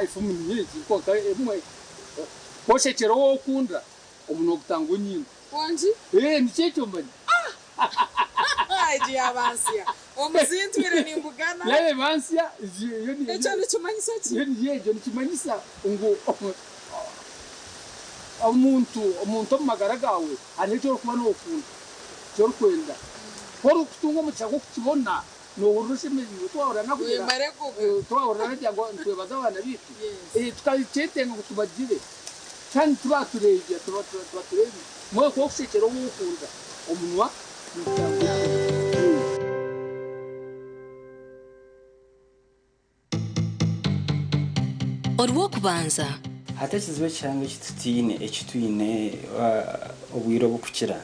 Efumu ni nyingi kwonka emwe ku oshekyera ou okunda omunwa gutangwa enyindo. Wangi? Ee, nikyo ekyo manya. Egi yaaba nsya. Omu ntwire nimbugana. Yaaba eba nsya, yo ni. Ekyo nikimanyisa ki? Yo niyo egyo, nikimanyisa ngu omuntu omuntu omu magara gaawe hariho eki orikuba nookunda, eki orikwenda. Ku orikutunga omugisha gw'okukibona, Noohurira oshemereirwe twahurira nakugira twahurira nagira ngu nitwebaza abaana baitu tukakyetenga ngu tubagire kandi tibatureebya tibatureebire mbwenu ku orikushekyera ou orikunda omunwa nigutangwa enyindo. Orw'okubanza. Hati ekizibu ekihango eki tutaine, eki twine obwire obukukira,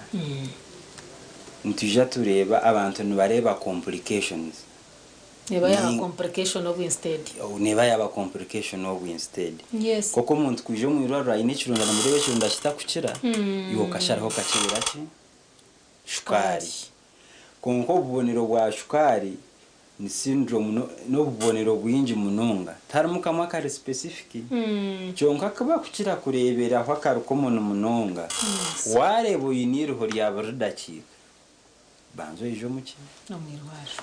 nitwija tureeba abantu nibareeba complications. Neeba yaaba complication obwo instead. Neeba yaaba complication obwo instead. Yes. Nk'oku omuntu kwija omu irwariro aine ekironda nimureeba ekironda kitakukira, iwe okasharaho okakyebera ki? Shukaari. Kwonka obubonero bwa shukaari Ni syndrome n'obubonero bwingi munonga. Tiharimu kamwe akari specific. Kyonka akubakukira kureeberaho akari common munonga, waareeba oine eiriho rya buri dakiika, banza oije omu ki?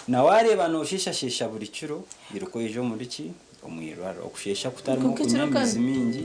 Na waareeba noosheeshasheesha buri kiro, iruka oije omuri ki? Omu irwariro. Okusheesha kutarimu okunywa amaizi maingi.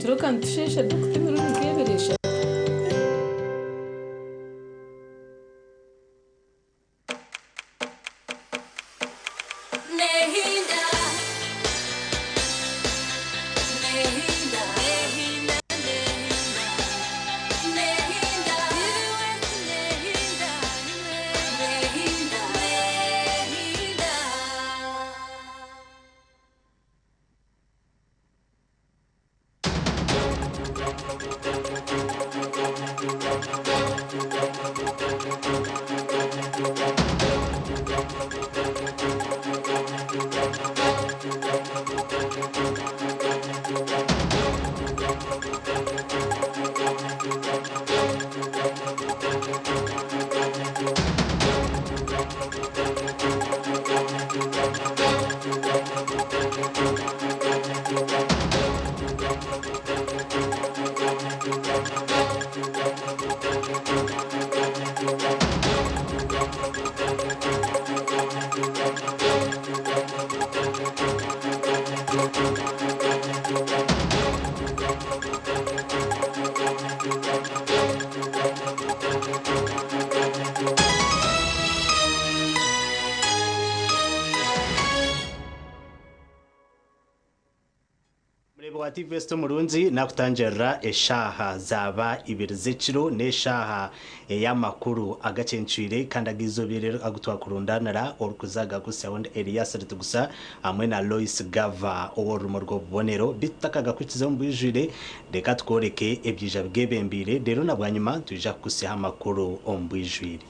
Mureebi wa TV West omurungi nakutangirira eshaaha zaaba ibiri z'ekiro n'eshaaha ey'amakuru agacencwire kandi ag'eizooba eri agu twakurundaanira orikuza gakutsyaho ndi Elias Ritugusa hamwe na Lois Gava ow'orurimi rw'obubonero. Beitu tutakagakuhikize omu bwijwire reka tukworeke ebyija bigebembeire reero na bwanyima nitwija kukutsyaho amakuru omu bwijwire.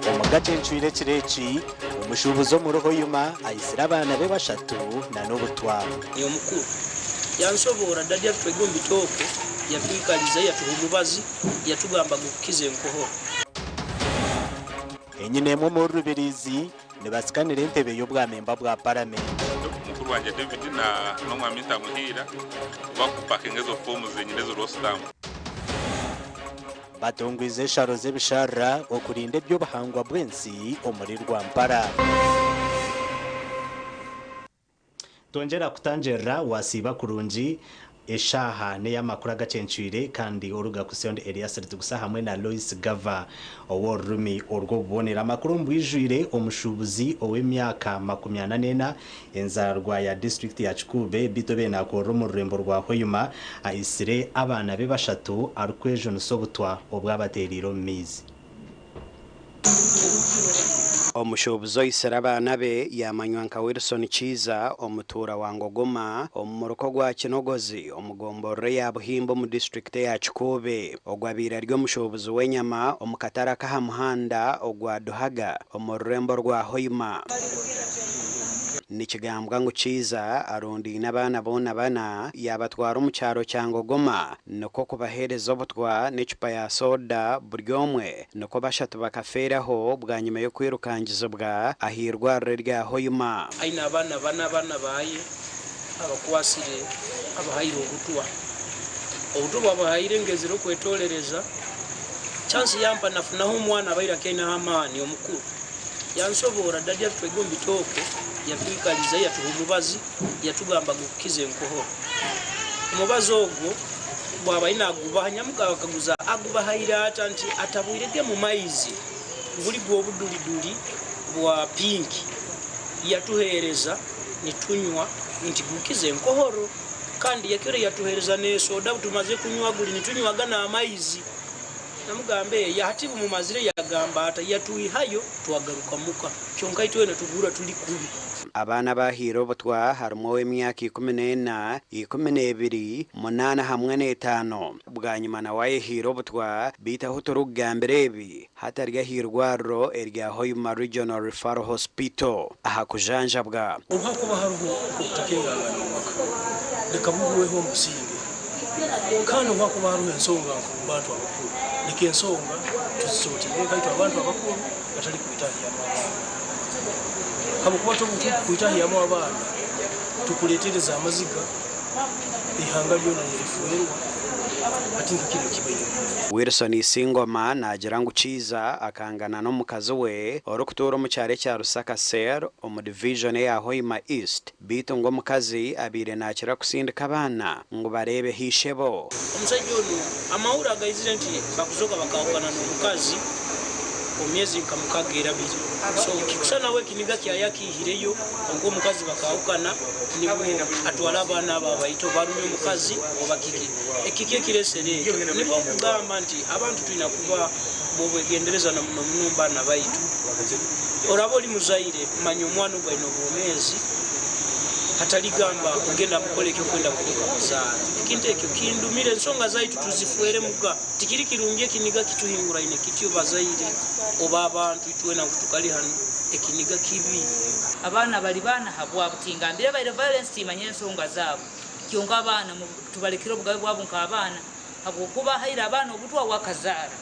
Omu gacencwire ekiro eki, omushuubuzi omuri Hoima aitsire abaana be bashatu n'obutwa. Omukuru yansoboora dadi yatutwega omu bitooke, yatwikariza, yatuha omubazi, yatugamba gukukiza enkohoro. Enyina emwe omuri Rubirizi nibasikanira entebe y'obwamemba bwa Paramenti. Mukuru wangye David na n'omwami Ntamuhiira bakupakinga ezo foomu zenyine ezo rositamu. Batungwize ensharo z'ebisharara okurinda eby'obuhangwa bw'ensi omuri Rwampara. Twongyera kutangirira wasiiba kurungi, eshaaha n'ey'amakuru agacencwire kandi oruga Kusiondi Elias Ritugusa hamwe na Lois Gava ow'orurimi orw'obubonero. Amakuru omu bwijwire, Omushuubuzi ow'emyaka makumyana n'ena enzaarwa ya disiturikiti ya Kikuube beitu obaire naakorera omu rurembo rwa Hoima aitsire abaana be bashatu arikwejunisa obutwa obu abateereire omu maizi. Omushuubuzi oitsire abaana be yaamanywa nka Wilson Kiiza omutuura wa Ngogoma omu muruka ogwa Kinogozi omu gomborora eya Buhimba omu disiturikiti eya Kikuube. Ogwo abaire ari omushuubuzi w'enyama omu katare ak'aha muhanda ogwa Duhaga omu rurembo rwa Hoima. Nikigambwa ngu Kiiza arondaine abaana boona bana yaabatwara omu kyaro kya Ngogoma nikwo kubaheereza obutwa n'ecupa ya soda buri omwe nikwo bashatu bakafeeraho bwanyima y'okwirukangizibwa ah'eirwariro erya Hoima. Aine abaana bana abaana baaye abakwasire abahaire obutwa. Obutwa obu abuhaire ngezire okwetorereza, chance yampa nafunaho omwana abaire akyaineho amaani omukuru. Yansoboora daddy atutwege omu bitooke, yatwikariza yatuha omubazi yatugamba gukukiza enkohoro. Omubazi ogwo bwabaire nagubaha nyamuka bakaguza agubahaire ata nti atabwirege mu maizi guri gw'obuduriduri bwa pinki yatuhereza nitunywa nti gukiza enkohoro. Kandi yakiro yatuhereza n'esoda butumaze kunywa guri nitunywaga n'amaizi. Namugamba eeh hati bumumazire yagamba ata yatwihayo twagaruka muka kyonka itwena tuguura turi kubi. Abaana abahaire obutwa harimu ow'emyaka 14, 12, munaana hamwe n'etaano. Bwanyima nawe ayehaire obutwa beitu ahu turikugambira ebi hati ari ah'eirwariro erya Hoima Regional Referral Hospital aha kujanjabwa. Obu hakuba hariho nk'obutakengangana omu maka, leka buhweho omu businge. Kandi obu hakuba hariho ensonga nkuru mu bantu abakuru, leka ensonga tuzisotinge nka itwe abantu abakuru batali kwetahyamu abaana. Habwokuba obu tukwetahyamu abaana, tukuletereza amaziga, ihanga lyona nirifwerwa, hati nka kinu ekibairemu. Wilson Isingoma naagira ngu Kiiza akangana n'omukazi we orikutuura omu kyaro ekya Rusaka Cell omu divijoni eya Hoima East beitu ngu omukazi abaire naakira kusindika abaana ngu bareebeho ishebo. Omusaija onu amahuri agaizire nti bakuzoka bakahukana n'omukazi omu myezi nka mukaga erabire. So kikusa nawe ekiniga kyayakiihireyo konka omukazi bakahukana nibwo atwara abaana abo abaito barumya omukazi oba kiki. Ekiki ekiresere ekyo nibwo nkugamba nti abantu twina kuba b'obwegendereza na muno muno omu baana baitu. Oraba ori muzaire manya omwana ogu aine obwomeezi hataligamba ogenda mukora ekyokwenda kuruka kuzaara. Ekintu ekyo kindumire ensonga zaitu tuzifwere muga. Tikiri kirungi ekiniga kituhinguraine kityo bazaire oba abantu itwena ngu tukari hanu ekiniga kibi. Abaana bari baana habwabo tingambire baire violence timanye ensonga zaabo. Kyonka abaana tubalekere obugabe bwabo nk'abaana habwokuba haire abaana obutwa wakazaara.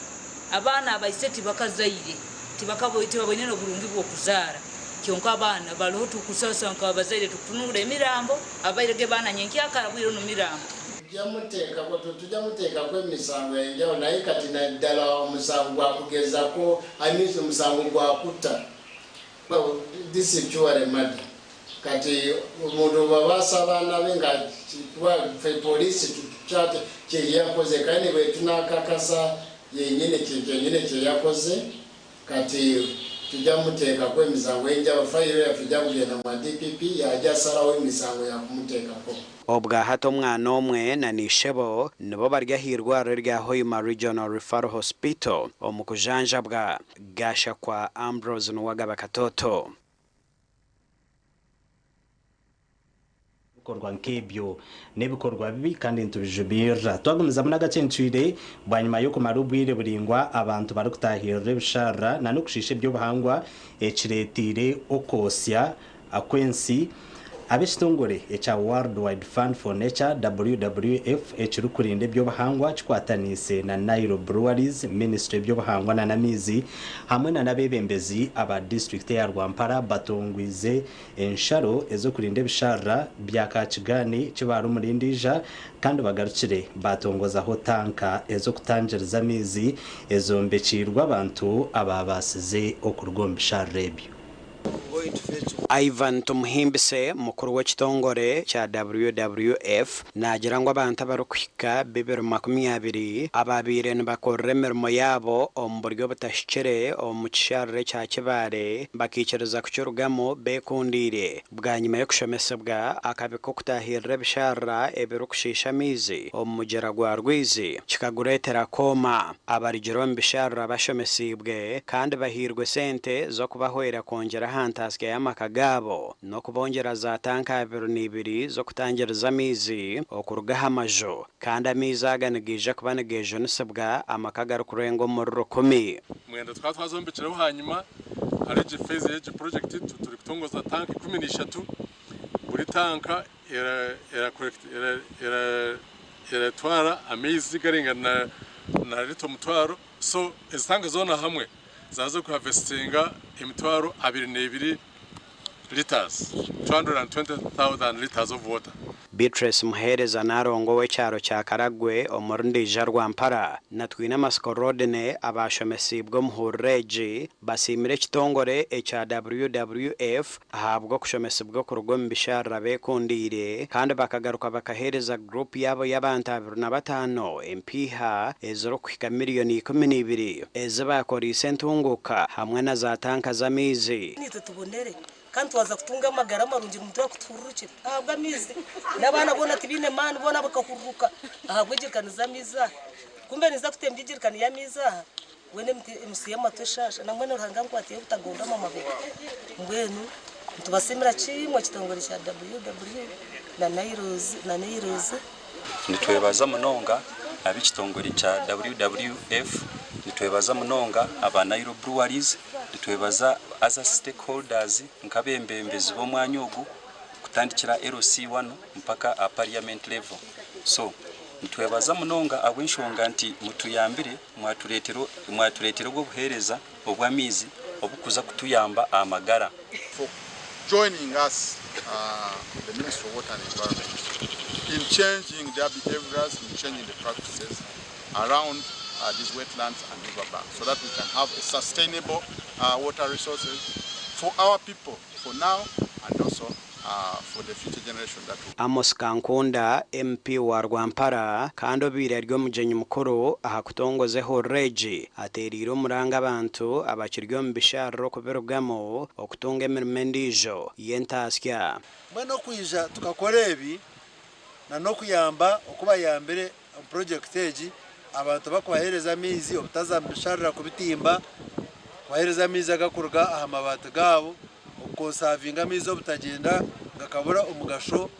Abaana abaise tibakazaire, tibakaboine n'oburungi bw'okuzaara. Kyonka abaana bariho tukusasa nk'abazaire tukutunura emirambo, abairege baana nyenkyakara bwire no mirambo. Tujja muteekako emisango enjawulo naye kati naddala omusango gwa kugezako, I mean omusango gwa kutta. Well, this is purely murder. Kati omuntu bw'aba asaba abaana be nga kuba ffe poliisi kye yakoze kandi bwe tunakakasa yennyini kyennyini kye yakoze, kati tujja muteekako emisango enjawulo. Fayiro yaffe ejja kugenda mu DPP yajja asalawo emisango yakumuteekako. Obwahati omwana omwe na n'ishebo nibo bari ah'eirwariro erya Hoima Regional Referral Hospital omu kujanjabwa. Gashakwa Ambrose Nuwagaba Katoto. Bikorwa nk'ebyo n'ebikorwa bibi kandi nitubijumirira. Twagumizamu n'agacencwire bwanyima y'okumara obwire buraingwa abantu barikutahirira ebisharara na n'okushiisha eby'obuhangwa ekireetiire okwosya kw'ensi. Ab'ekitongore ekya World Wide Fund for Nature WWF ekirikurinda eby'obuhangwa kikwataniise na Nile Breweries, Ministry eby'obuhangwa na n'amaizi hamwe na n'abeebembezi aba disitulikiti eya Rwampara batongwize ensharo ez'okurinda ebisharara bya Kakigani Kibaare Omurindija kandi bagarukire batongozaho tanka ez'okutangiriza amaizi ezombekiirwe abantu ababaasize okuruga omu bisharara ebyo. Ivan Tumuhimbise mukuru w'ekitongore kya WWF naagira ngu abantu abarikuhika 2020 ababaire nibakorera emirimo yaabo omu buryo butahikire omu kisharara ekya Kibaare bakaikiriza kukirugamu beekundiire bwanyima y'okushomesebwa akabi k'okutahirira ebisharara ebirikushiisha amaizi omu mugyera gwa Rwizi kikagureetera kooma. Abarugire omu bisharara bashomesiibwe kandi bahairwe sente z'okubahwera kwongyera aha ntaasya y'amaka gaabo n'okubongyera za tanka 22 z'okutangiriza amaizi okuruga aha maju kandi amaizi aga nigaija kuba nigeejunisibwa amaka garikurenga omuri 1000. Mwenda tukaba twazombekireho hanyuma. Ahari egi phase y'egi project turi kutongoza tanka 13. Buri tanka eratwara amaizi garingana na lita 1000. So ezi tanka zoona hamwe zaza kuharvestinga 22,000 liters, 220,000 liters of water. Beatrice Muhereza Narongo w'ekyaro kya Karagwe omuri Ndiija Rwampara na Twine Amasiko Rodney abashomesiibwe omuhuriro egi basiimire ekitongore ekya WWF ahabw'okushomesibwa okuruga omu bisharara beekundiire kandi bakagaruka bakaheereza guruupu yaabo y'abantu 25 empiiha ezirikuhika miliyoni 12 ezi bakoreise entunguka hamwe na za tanka z'amaizi. Nitwe tubonere kandi twaza kutunga amagara marungi nimutwara kutuhururukira ahabw'amaizi, n'abaana boona tibaine maani, boona bakahururuka ahabw'egirikani z'amaizi aha. Kumbe niza kutembya egirikani y'amaizi aha wena emisi y'amatu eshasha namwene Ruhanga nkwatiye obutagonda omu mabega. Mbwenu nitubasimira kimwe ekitongore kya WW na Nairozi. Nitwebaza munonga ab'ekitongore kya WWF, nitwebaza munonga aba Nile Breweries, nitwebaza other stakeholders nk'abembembezi b'omwanya ogu kutandikira LC1 mpaka a parliament level. So nitwebaza munonga ahabw'enshonga nti mutuyambire, mwatureetera obwo obuheereza obw'amaizi obukuza kutuyamba amagara. For joining us, the Ministry of Water and Environment, in changing their behaviors, in changing the practices around these wetlands and riverbanks, so that we can have a sustainable water resources for our people for now and also for the future generation that will Amos Kankunda, MP wa Rwampara kandi obiire ari omugyenyi mukuru aha kutongoza ehuriro egi, ateereire omuranga abantu abakiri omu bishariro okubirugamu okutunga emirimo endiijo y'entaasya. Mbwenu okwija tukakora ebi na n'okuyamba okubayambire omu project egi, abantu bakubaheereza amaizi obutaza mu bisharira kubitimba, kubaheereza amaizi agakuruga aha mabaati gaabo, okukonsavinga amaizi obutagyenda gakabura omugasho,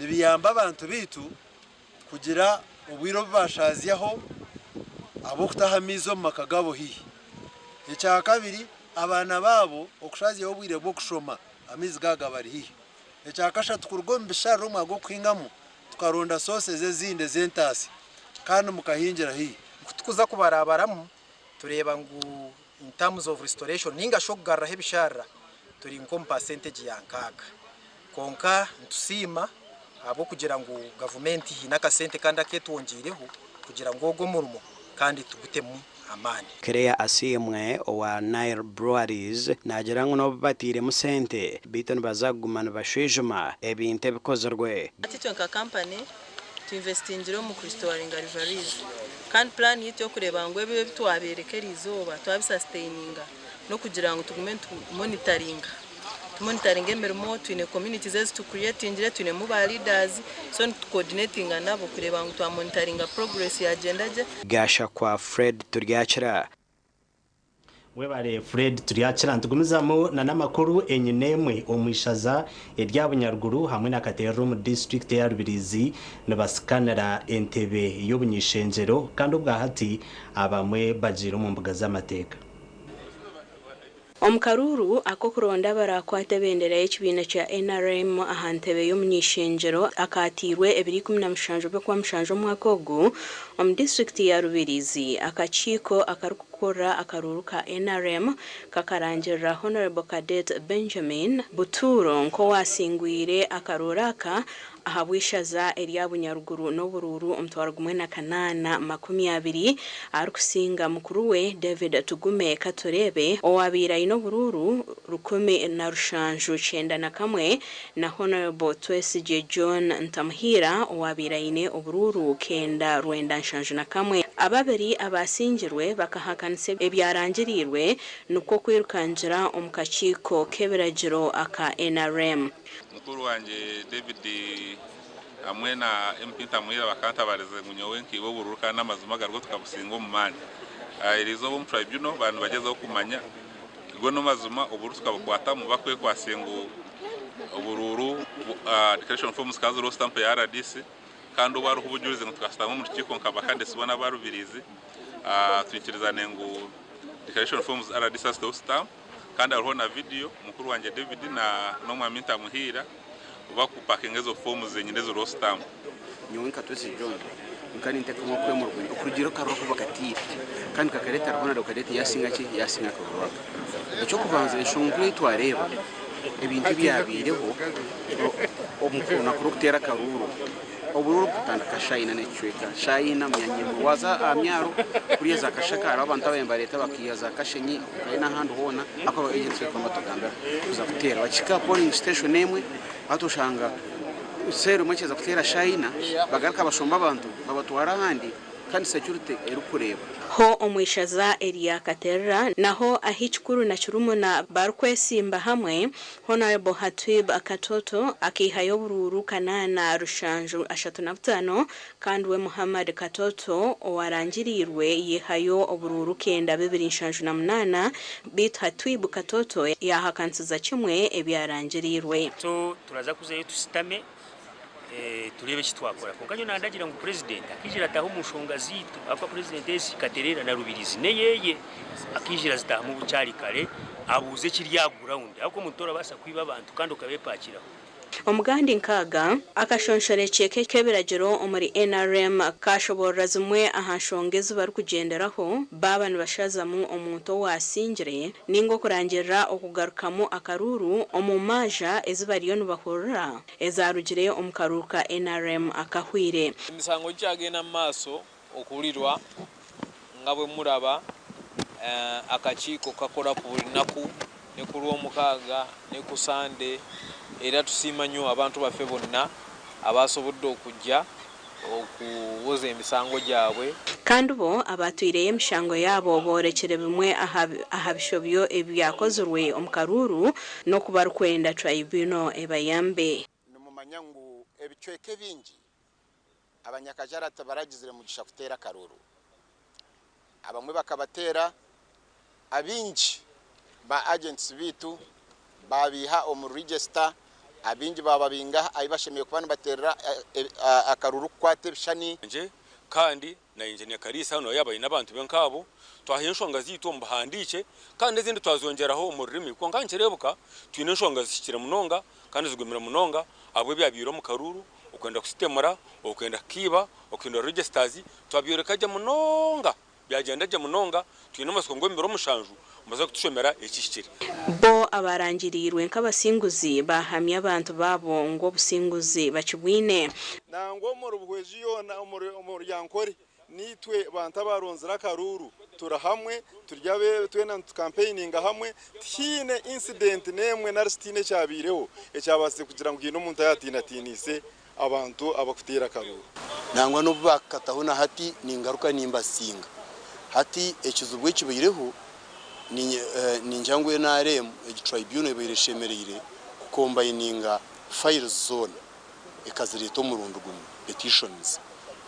nibiyamba abantu biitu kugira obwire obu bashazyaho ahabw'okutaha amaizi omu maka gaabo haihi. Ekyakabiri, abaana baabo okushazyaho obwire bw'okushoma amaizi gaaga bari haihi. Ekyakashatu, kuruga omu bisharira omwaka gw'okuhingamu tukaronda sources ezindi ez'entaasi kandi mukahingira haihi. Tukuza kubarabaramu tureeba ngu in terms of restoration ninga shi okugaruraho ebisharira turi nk'omu percentage ya 60, konka nitusiima ahabw'okugira ngu gavumenti hiine akasente kandi aketwongiireho kugira ngu ogwo omurimo kandi tugutemu amaani. Claire Asiimwe owa Nile Breweries naagira ngu n'obu batairemu sente beitu nibaza kuguma nibashwijuma ebintu ebikozirwe. Hati itwe nka kampani tuinvestingire omu kurestoringa riverines, kandi plan yitu yokureba ngu ebyo ebi twabereka eriizooba twabisustaininga n'okugira ngu tugume tumonitoringa emirimo. Twine communities ezi tucreatingire, twinemu ba leaders, so nitucoordinatinga nabo kureba ngu twamonitoringa progress yagyenda gye. Gasha kwa Fred Turyakira. Webale Fred Turyakira. Ntugumizamu na n'amakuru. Enyina emwe omu ishaza erya Bunyaruguru hamwe na Katerera omu disitulikiti ya Rubirizi nibasikanira entebe y'obunyishengyero, kandi obwahati abamwe bagiire omu mbuga z'amateeka. Omu karuuru ak'okuronda abarakwata ebendera y'ekibiina kya NRM aha ntebe y'omunyishengyero akaatiirwe 17 by'okwa 7 omwaka ogu omu disitulikiti ya Rubirizi, akakiiko akarikukora akaruuru ka NRM kakarangirira Honorable Cadet Benjamin Buturo nk'owasingwire akaruuru aka ahabw'ishaza erya Bunyaruguru n'oburuuru 1820, arikusinga mukuru we David Tugume Katurebe owabaire aine oburuuru 1791 na Honorable Twesigye John Ntamuhiira owabaire aine oburuuru 991. Ababiri abasingirwe bakahakanisa ebyarangiriirwe, nikwo kwirukangira omu kakiiko k'ebiragiro aka NRM. Mukuru wanje David hamwe na MP Ntamuhira bakantabarize ngu nyowe nkiba obururu, kandi n'amazima garwo tukabusinga omu maani. Eriizooba omu tribunal bantu bagyezaho kumanya go n'amazima obururu tukabukwatamu, bakwekwase ngu obururu declaration forms zikaba ziriho stamp ya RDC, kandi obu hariho obujulizi ngu tukasitama omu rukiiko nka bakadesi boona abarubirizi, twikirizane ngu declaration forms RDC aziteho stamp. Kandi hariho na vidiyo mukuru wangye David na n'omwami Ntamuhiira bakupakinga ezo foomu zenyine eziriho sitampu. Nyowe nka Twesi John nka ninteekamu okwemurugunda okurugiirira akaruru aku bakatiire kandi kakareeta Ronald Okareeta yaasinga ki yaasinga akaruru aka. Eky'okubanza enshonga nkuru ei twareeba ebintu ebyabaireho omu runaku rw'okuteera akaruuru oburuuru bukatandika shaaha ina n'ekicweka shaaha ina myanya emwe waaza aha myaro kuriya za Kashaka hariho abantu ababaire nibareeta bakaiha za Kashenyi nkahi n'ahandi hoona aku aba agents barikuba nibatugambira kuza kuteera bakihika aha polling station emwe hati oshanga seeri emwe ekyeza kuteera shaaha ina bagaruka bashomba abantu babatwara ahandi kandi security erikureeba. Ho omu ishaza erya Katerera naho ahi kikuru na kirumuna barikwesimba hamwe, Honourable Hatwib Katoto akaihayo oburuuru kanaana rushanju ashatu na butaano kandi we Muhammad Katoto owarangiriirwe yaihayo oburuuru kenda bibiri nshanju na munaana beitu Hatwib Katoto yaahakanisiza kimwe ebyarangiriirwe. So turaza kuzayo tusitame tureebe eki twakora. Kwonka nyowe nandagira ngu purezidenti akaijira ataaha omu nshonga zaitu ahabw'okuba purezidenti ezi Katerera na Rubirizi n'eyeeye akaijira azitaahamu bukyari kare abuuze ekiri aha gurawundi ahabw'okuba omuntu torabaasa kwiba abantu kandi okabeepaakiraho. Omugandi nk'aga, akashonshorekye k'ebiragiro omuri nrm kaashoboorora zimwe aha nshonga ezi barikugyenderaho baaba nibashazamu omuntu owaasingire ninga okurangirira okugarukamu akaruuru omu manja ezi bariyo nibahurira ezaarugire omu karuuru ka nrm akahwire. Emisango gikyagenda mu maaso okuwulirwa nga bwe muraba akakiiko kakora ku buli naku ne ku Lwomukaaga ne ku Sande era tusiima nnyo abantu baffe bonna abaasobodde okujja okuwoza emisango gyabwe. Kandi bo abaatwireyo emishango yaabo boorekire bimwe aha bishobyo ebyakozirwe omu karuuru n'oku barikwenda tribunal ebayambe. Nimumanya ngu ebicweka ebingi Abanyakajara tibaragizire mugisha kuteera akaruuru. Abamwe bakabateera, abaingi ba agents baitu baabiiha omu register, abaingi baababinga ahu bashemereire kuba nibateerera akaruuru kukwata ebishushani. Kandi na Engineer Kariisa nawe yaaba aine abantu be nk'abo, twahayo enshonga zaitu omu buhandiikye kandi ezindi twazongyeraho omu rurimi. Kwonka nikireebeka twine enshonga zihikire munonga kandi zigumire munonga ahabw'ebyabaire omu karuuru, okwenda kusitemura, okwenda kukiiba, okuhindura registers, twabyoreka gye munonga Byagyenda gye munonga, twine amatsiko ngu omu biro mushanju mubaza kutushomera ekihikire. Bo abaarangiriirwe nk'abasinguzi baahamya abantu baabo ngu obusinguzi bakibwine. Nangwa omuri Buhweju yoona omu Ryankore niitwe bantu abaronzire akaruuru turi hamwe turi abe twena nitukampeininga hamwe tihaine incident n'emwe nari shi tihaine ekyabaireho ekyabaasize kugira ngu haine omuntu ayatiinatiiniise abantu abakuteera akaruuru. Nangwa n'obu baakukataho na hati ningaruka nimbasinga. Hati ekizibu ekibaireho ningira ngu nrm egi tribunal ebaire eshemereire kukombayininga files zoona ekazireeta omurundi gumwe, petitions,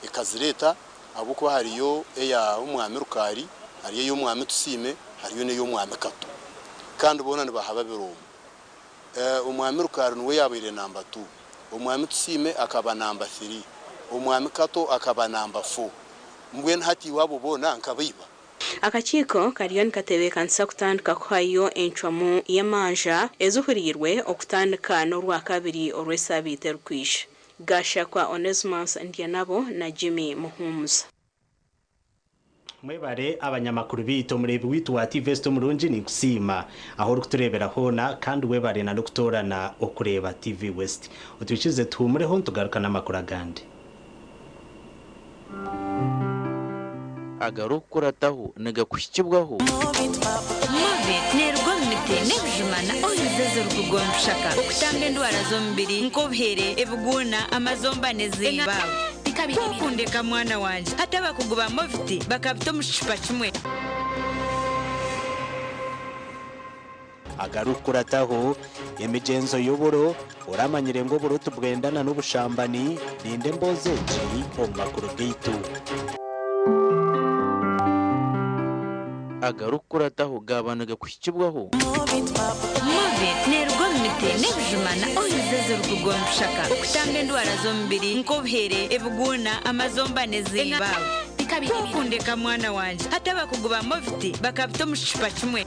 ekazireeta ahabw'okuba hariyo eya Omwami Rukaari, hariyo ey'Omwami Tusiime, hariyo n'ey'Omwami Kato kandi boona nibahababira omwe. Omwami Rukaari niwe yaabaire namba tu, Omwami Tusiime akaba namba thiri, Omwami Kato akaba namba fo. Mbwenu hati iwe abo boona nkabaiba? Akakiiko kariyo nikatebeekanisa kutandika kuhayo encwamu y'emanja ezihuriirwe okutandika n'Orwakabiri orw'esaabiiti erikwija. Gashakwa Onesmus Ndyanabo na Jimmy Muhumuza. Mwebare abanyamakuru baitu. Omureebi waitu wa TV West omurungi ninkusiima ahu orikutureebera hoona kandi webare na n'okutoorana okureeba TV West. Otwikirize tuhuumureho nitugaruka n'amakuru agandi. Agarikukurataho nigakuhikibwaho. Movit neeruga omu miti n'ebijuma na oils ezirikuruga omu bishaka okutamba endwara z'omubiri nk'obuhere, ebiguuna, amazomba n'ezindi. Kwokundeka mwana wangye hati abakugu ba Movit bakabita omu kicupa kimwe. Agarikukurataho, Emigyenzo y'oburo, Oramanyire ngu oburo tibwendana n'obushambani? Rinda emboozi egi omu makuru gaitu. Agarikukurataho gaaba nigakuhikibwaho. Movit neeruga omu miti n'ebijuma na oils ezirikuruga omu bishaka okutamba endwara z'omubiri nk'obuhere, ebiguuna, amazomba n'ezindi. Kwokundeka mwana wangye hati abakugu ba Movit bakabita omu kicupa kimwe.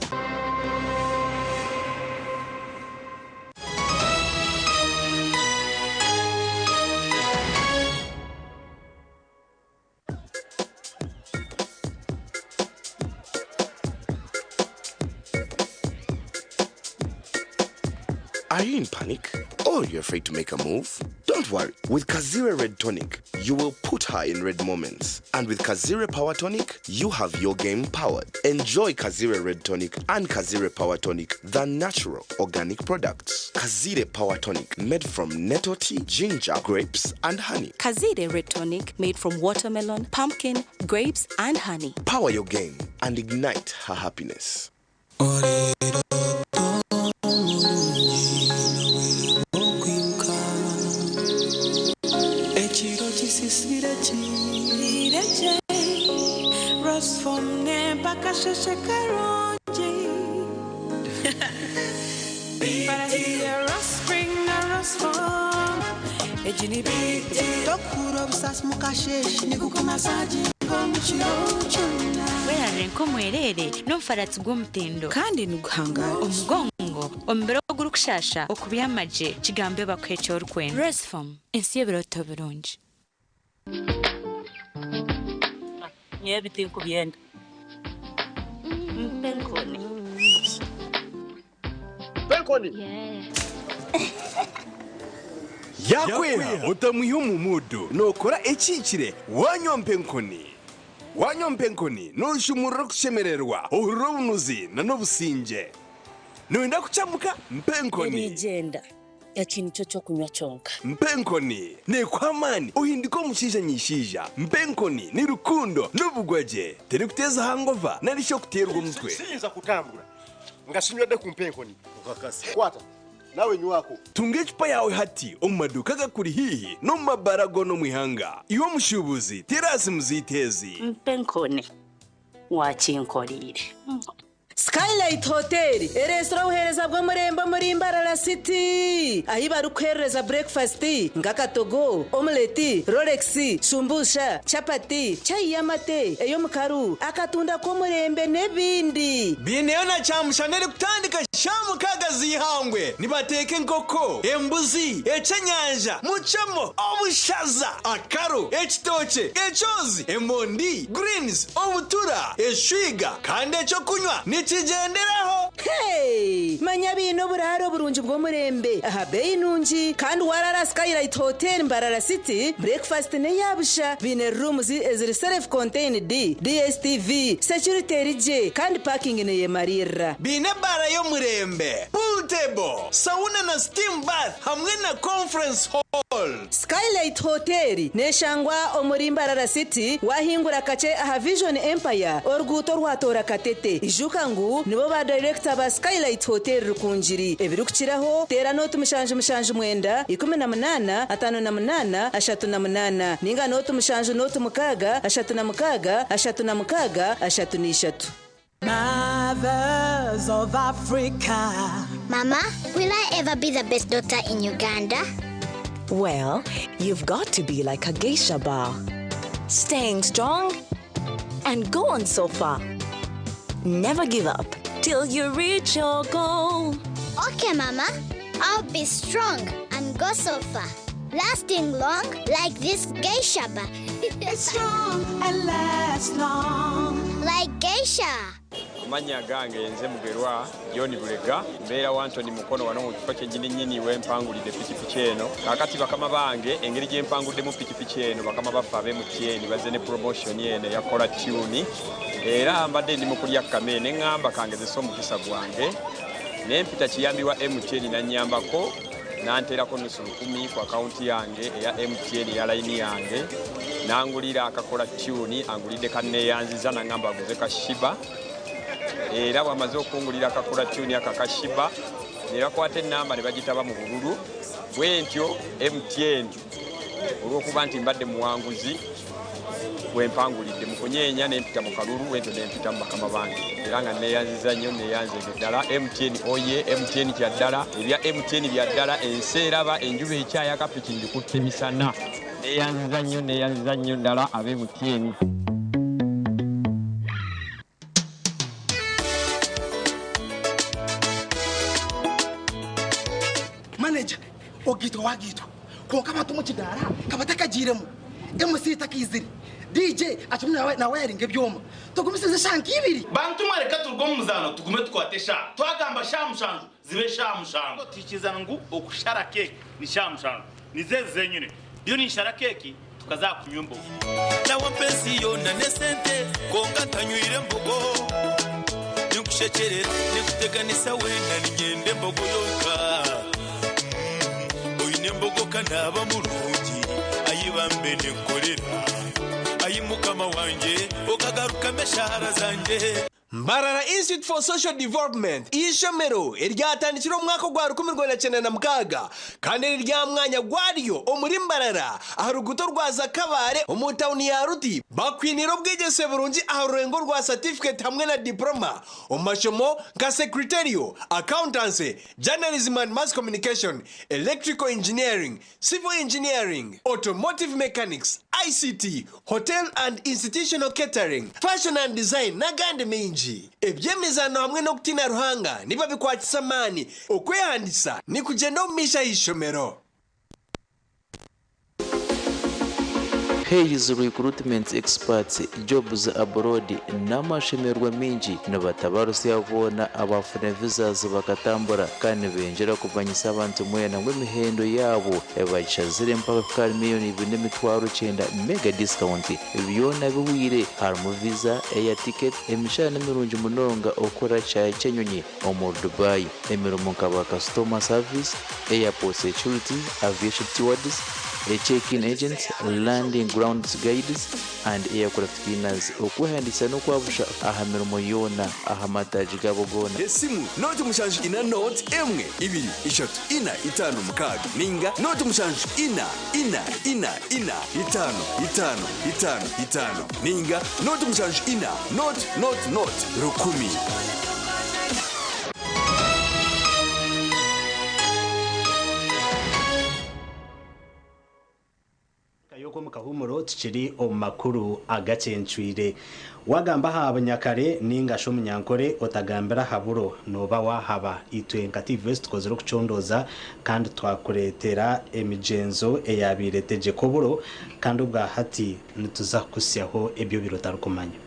Are you in panic? Or you're afraid to make a move? Don't worry. With Kazire Red Tonic, you will put her in red moments. And with Kazire Power Tonic, you have your game powered. Enjoy Kazire Red Tonic and Kazire Power Tonic, the natural organic products. Kazire Power Tonic, made from nettle tea, ginger, grapes, and honey. Kazire Red Tonic made from watermelon, pumpkin, grapes, and honey. Power your game and ignite her happiness. Ekiro kisisire kireche Rosfom mpaka sheshe karungi Ejini biti Tokuro obusasi mukasheshe Nigukumasaginga omukiro kyona Werare nk'omwerere n'omufaratsi gw'omutindo kandi niguhangara omugongo omubiri ogurikushasha okubyamagye kigambe bakuha eki orikwenda Resform ensi y'ebiroto birungi. Nyewe bitinkubyenda mpenkoni Penkoni. Yakweha otamwiha omu mudu nokora ekikire wanywa mpenkoni. Wanywa mpenkoni noshumurira okushemererwa ohurira obunuzi na n'obusinge. Noyenda kucamuka mpenkoni. Erigenda eki nikyo kyokunywa kyonka. Mpenkoni nekuha amaani ohindika omushaija nyishaija. Mpenkoni ni rukundo n'obugwagye terikuteza hangova nari shi okuteerwa omutwe. Siyinza kutambula nga sinywedde ku mpenkoni. Kwata nawe nywako. Tunga ecupa yawe hati omu maduuka agakuri hiihi n'omu mabara goona omu ihanga. Iwe omushuubuzi terasi muziiteezi. Mpenkoni wakinkoriire. Skylight Hotel eresura obuheereza bw'omurembe omuri Mbarara City ahi barikuherereza breakfast nk'akatogo, omeleti, Rolex, shumbusha, chapati, chai y'amate, ey'omukaru, akatunda k'omurembe n'ebindi. Biineyo na kyamushana erikutandika sha 6 z'ihangwe nibateeka enkoko, embuzi, ekyenyanja, mucemo, obushaza, akaro, ekitookye, ekyozi, emondi, greens, obutura, eshwiga kandi ekyokunywa nikigenderaho. Hey! Manya biine oburaro oburungi bw'omurembe aha beeyi nungi kandi warara Skylight Hotel Mbarara City breakfast n'eyabusha biine rooms eziri self contained, DSTV, security erigye kandi parking neyemarira. Biine ebara y'omurembe, pool table, sauna na steam bath hamwe na conference hall. Skylight Hotel neshangwa omuri Mbarara City wahingura kache aha Vision Empire oruguuto rwatora Katete. Ijuka ngu nibo ba director ba Skylight Hotel Rukungiri ebirikukiraho tera noti 779 18 58 38 ninga noti 7 noti 6 36 36 33. Mothers of Africa. Mama, will I ever be the best daughter in Uganda? Well, you've got to be like a geisha bar. Staying strong and go on so far. Never give up till you reach your goal. Okay, Mama. I'll be strong and go so far. Lasting long like this geisha bar. Strong and last long. Like geisha. Amannya gange nze Mugerwa John Bulega, mbeera wa Anthony Mukono wano mu kifo kyennyini nnyini we mpangulidde pikipiki eno. Kaakati bakama bange engeri gye mpanguddemu pikipiki eno bakama baffe ab'e MTN bazze ne promotion eno eya Kola Tune, era mbadde ndi mu kulya kkame ne ŋŋamba kangezese omukisa gwange ne mpita kiyambi wa MTN n'annyambako n'anteerako 1,000 ku akawunti yange eya MTN eya layini yange n'angulira akakola tune, angulidde kanneeyanziza n'aŋŋamba aguze ka Shiba. Era bw'amaze okungulira akakola tune aka ka Shiba ne bakwata ennamba ne bagitaba mu bululu bwe ntyo MTN olw'okuba nti mbadde muwanguzi bwe mpangulidde mu kunyeenya ne mpita mu kalulu bwe ntyo ne mpita mu bakama bange era nga neeyanziza nnyo neeyanzeege ddala. MTN oye, MTN kya ddala, ebya MTN bya ddala, ensi eraba enjuba ekyayaka piki ngikutte misana. Neeyanziza nnyo neeyanziza nnyo ddala ab'e MTN. Manager, ogitwa wagitwa konka abantu mu kidara kabatakagiremu MC takizire DJ atumwe na wiring ebyoma tugumisize shanka ibiri bantu mwareka turugo mu muzano tugume tukwate sha twagamba sha mushanju Zibe eshaaha mushanju. Twikiriza ngu okushara keeki ni shaaha mushanju. Nizo ezi zenyine. Ndiyo ninshara keeki tukaza aha kunywa embogo. Nawe mpa ensi yoona n'esente, kwonka ntanywire mbogo. Ninkushekyerera, ninkuteganisa weena, niinyenda embogo yonka. Oine embogo ka naaba murungi, ai bambe ninkukorera. Ai Mukama wangye, okagarukamu eshaara zangye. Mbarara Institute for Social Development eishomero eryatandikire omu mwaka ogwa 1996 kandi eriri aha mwanya gwaryo omuri Mbarara aha ruguuto rwa Zakabaare omu tauni ya Ruti bakwiniire obwegyese burungi aha rurengo rwa satifiketi hamwe na diploma omu mashomo nka Secretarial, Accountancy, Journalism and Mass Communication, Electrical Engineering, Civil Engineering, Automotive Mechanics, ICT, Hotel and Institutional Catering, Fashion and Design n'agandi maingi. Eby'emizaano hamwe n'okutiina Ruhanga nibabikwatisa amaani. Okwehandiisa nikugyenda omu maisho aha ishomero. Hays Recruitment Experts Jobs Abroad n'amashemererwa maingi nibatabarusya boona abaafuna visas bakatambura kandi nibengyera kumanyisa abantu mwena ngu emihendo yaabo bagishazire mpaka kuhika ahari miriyoni ibiri n'emitwaro kyenda mega discount byona bihweire harimu visa, air ticket, emishahara nimirungi munonga okukora kishaayi ky'enyonyi omuri Dubai, emirimo nka ba customer service, airport security, aviation stewards, check-in agents, landing grounds guides and aircraft cleaners. Okwehandiikisa n'okwabusha aha mirimo yoona aha mataagi gaabo goona. Esimu, nooti mushanju ina nooti emwe ibiri ishatu ina itaano mukaaga ninga nooti mushanju ina ina ina ina itaano itaano itaano itaano ninga nooti mushanju ina nooti nooti nooti rukumi. Kayoko omu kahuumuro tukiri omu makuru agacencwire. Wagamba aha bunyakare ninga shi omunyankore otagambira aha buro nooba waahaba. Itwe nka TVS tukozire okucondooza kandi twakureetera emigyenzo eyaabaire etegyeka oburo kandi obwa hati nituza kukuhitsyaho ebi obaire otarikumanya.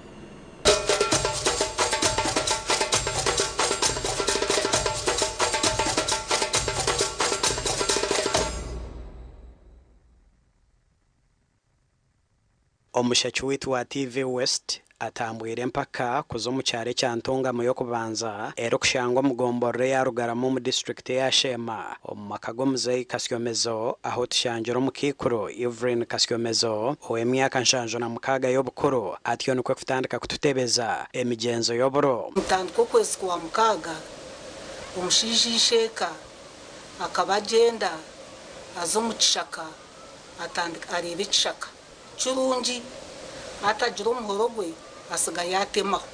Omushaki waitu wa TV West atambwire empaka kuza omu kyaro ekya Ntungamo y'okubanza erikushangwa omu gomborora eya Rugarama omu disiturikiti eya Sheema omu maka g'omuzeeyi Kasyomezo ahu tushangire omukaikuru Evelyn Kasyomezo ow'emyaka 76 y'obukuru atyo nikwo kutandika kututebeza emigyenzo y'oburo. Mutandika okwezi kwa mukaaga, omushaija isheeka akaba agyenda aza omu kishaka atandika areeba ekishaka kirungi atagira omuhoro gwe asiga yaatemaho.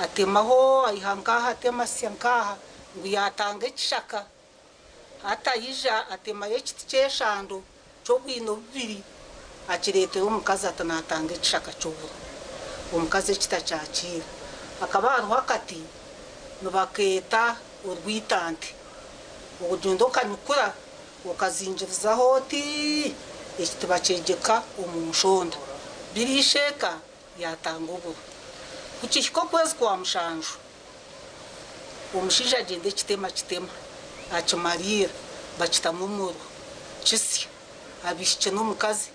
Atemaho aiha nk'aha atema asya nk'aha ngu yaatanga ekishaka. Hati aija atemayo ekiti ky'eshando ky'obwino bubiri akireetera omukazi ati naatanga ekishaka ky'oburo. Omukazi ekiti akyakiira. Hakaba hariho akati nibakeeta orwitante. Ogyenda okanyukura okazingirizaho oti ekiti bakyegyeka omu nshonda. Biri isheeka yaatanga oburo. Ku kihika okwezi kwa mushanju, omushaija agyenda ekitema akitema, akimariira, bakitamu omuriro, kisya. Abaishiki n'omukazi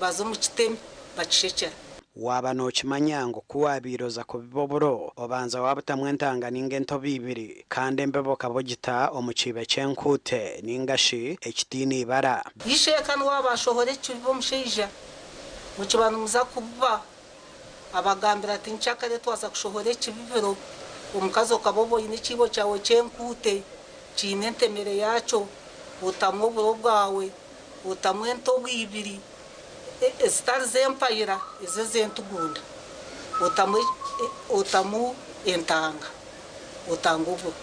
baza omu kiteme bakishekyera. Waaba nookimanya ngu ku waabaire oza kubiba oburo, obanza waabutamu entanga nainga entobo ibiri, kandi embibo okaba ogita omu kiibo ky'enkuute nainga shi ekitaine ibara. Isheeka niwe aba ashohora ekibibo omushaija mukiba nimuza kubiba, abagambira ati nkyakare twaza kushohora ekibibiro, omukazi okaba oba oine ekiibo kyawe ky'enkuute kiine entemere yaakyo, otamu oburo bwawe, otamu entobo ibiri ezitari z'empayira ezo ez'entugunda, otamu otamu entanga, otanga oburo.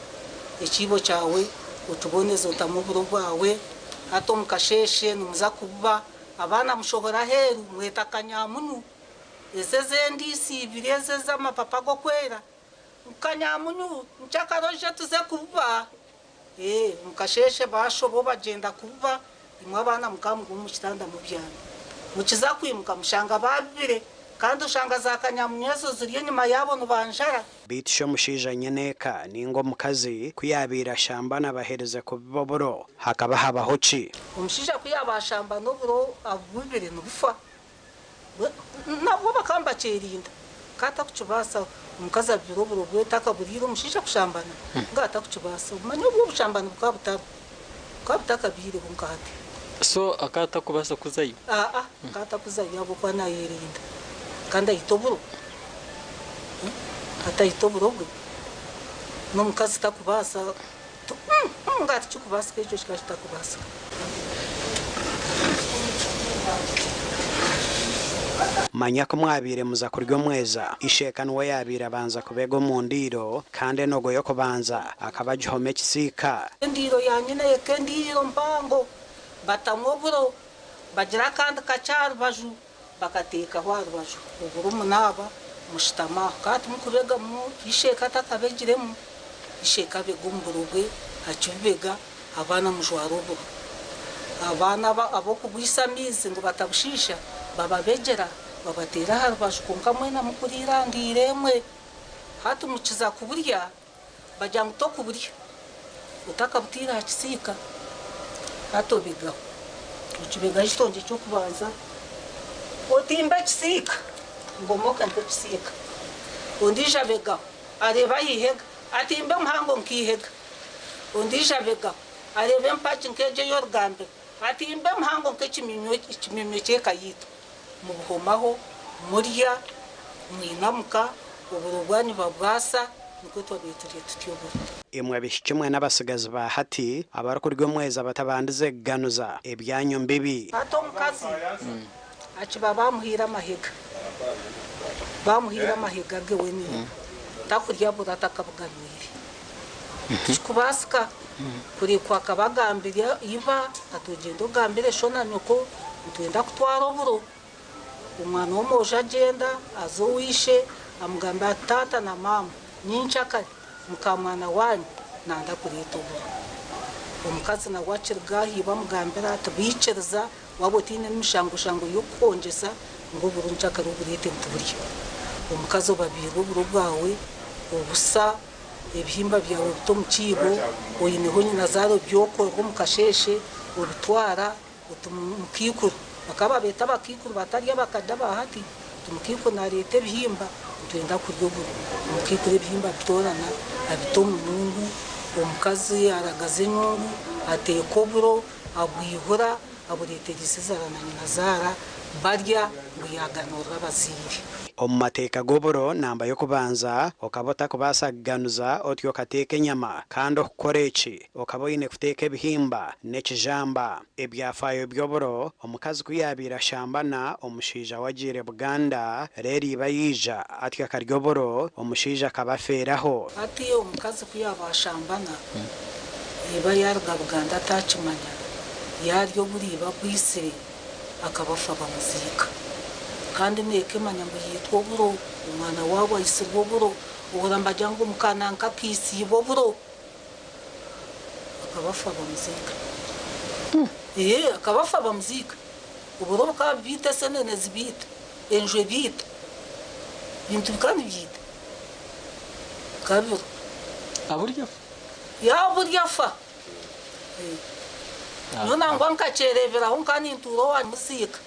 Ekiibo kyawe okiboneza otamu oburo bwawe, hati omu kasheeshe nimuza kubiba, abaana mushohora aheeru mweta kanyamunu, ezo ez'endiisi ibiri ezo ez'amapapa g'okwera, ngu kanyamunu nkyakare oije tuze kubiba. Omu kasheeshe baashoba bagyenda kubiba, imwe abaana mukaba muguma omu kitanda mubyami. Mukiza kwimuka mushanga baabibire Kandi oshanga za kanyamunyezo ziri enyima yaabo nibanjara. Beitu shi omushaija nyineeka nainga omukazi ku yaabaire ashambana baherize kubiba oburo, hakaba habaho ki? Omushaija ku yaaba ashambana oburo abubibire nibufa. Nabwo bakaba nibakyerinda. Ka atakukibaasa omukazi abibire oburo bwe takaburiire omushaija kushambana? Nga atakukibaasa. Omanya obwo obushambani bukaba butariho. Bukaba butakabaireho nka hati. So akaba atakubaasa kuzayo? Aa, akaba atakuzayo ahabw'okuba naayerinda. Kandi aita oburo. Ataita oburo bwe. N'omukazi takubaasa. Nga tikikubaasika ekyo kikaba kitakubaasika. Manya ku mwabaire muza kurya omweza, isheeka niwe yaabaire abanza kubega omu ndiiro, kandi enogo y'okubanza akaba agihoma ekisiika. Endiiro ya nyina eka endiiro mpango, batamu oburo, bagira akandi kakye aha rubaju, bakateekaho aha rubaju. Oburo munaaba, mushutama aho. Ka timukubegamu, isheeka atakabegiremu, isheeka abega omu buro bwe, akibubega, abaana mujwara oburo. Abaana ab'okugwisa amaizi ngu batabushiisha, bababegyera, babateera aha rubaju kwonka mwena mukuriira aha ndiiro emwe. Hati mukiza kuburya, bagira ngu tokuburya otakabutaire aha kisiika. Hati obigaho, okibegaho ekitongye ky'okubanza, otimba ekisiika ngu omoke nk'ekisiika. Ondiijo abegaho, areeba aha ihega, atimba omuhango nk'eihega. Ondiijo abegaho, areeba empagi nk'egyo ey'orugambiro, atimba emuhango nk'ekimyumyu ky'eka yaitu. Mubuhomaho, murya, mwinamuka, oburo bwanyu babwasa, nikwo twabaire turya tutyo oburo. Imwe baishiki mwe n'abatsigazi ba hati abarikurya omweza batabandize kuganuza, ebyanyu mbibi. Hati omukazi akiba bamuhaire amahega, bamuhaire amahega ge wenyine, takurya buro atakabuganwire. Tikikubaasika kurekwa akaba agambire iba ati ogyende ogambire sho na nyoko nitwenda kutwara oburo. Omwana w'omwojo agyenda aza owa ishe amugambira ati taata na maama nyenkyakare mukamwana waanyu nanda kureeta oburo. Omukazi nawe akiruga aha iba amugambira ati baikiriza waaba otaine n'emishangoshango y'okukwongyesa ngu oburo nyenkyakare obureete nituburya. Omukazi obabiirwe oburo bwawe obusa ebihimba byawe obita omu kiibo, oineho nyinazaara obyokorera omu kasheeshe obitwara oti mukaikuru. Bakaba babeeta abakaikuru batari abakade aba hati, oti mukaikuru naareeta ebihimba nitwenda kurya oburo. Omukaikuru ebihimba abitoorana abita omu nyungu, omukazi aragaza enyungu, ateeka oburo, abwihura, abureetera isezara na nyinazaara barya ngu yaaganurira abazaire. Omu mateeka g'oburo namba y'okubanza, okaba otakubaasa kuganuza otyo okateeka enyama, kandi okukora eki, okaba oine kuteeka ebihimba n'ekijamba. Ebyafaayo by'oburo, omukazi ku yaabaire ashambana omushaija we agiire Buganda, reero iba yaija atyo akarya oburo, omushaija akaba afeeraho. Hati omukazi ku yaaba ashambana, iba yaaruga Buganda ataakimanya, yaarya oburo iba abwitsire, akaba afa bamuziika. Kandi n'eka emanya ngu yaitwa oburo, omwana waabo aitsirwe oburo, ohurira nibagira ngu muka nanka akaitsa iba oburo. Akaba afa bamuziika. Ee, akaba afa bamuziika. Oburo bukaba bubiita, esenene zibiita, enju ebiita, ebintu bikaba nibiita. Bikaba biriho. Aburya afa? Yaaburya afa. Nyowe nangwa nkakyereeberaho nkaba nintuura owa muziika.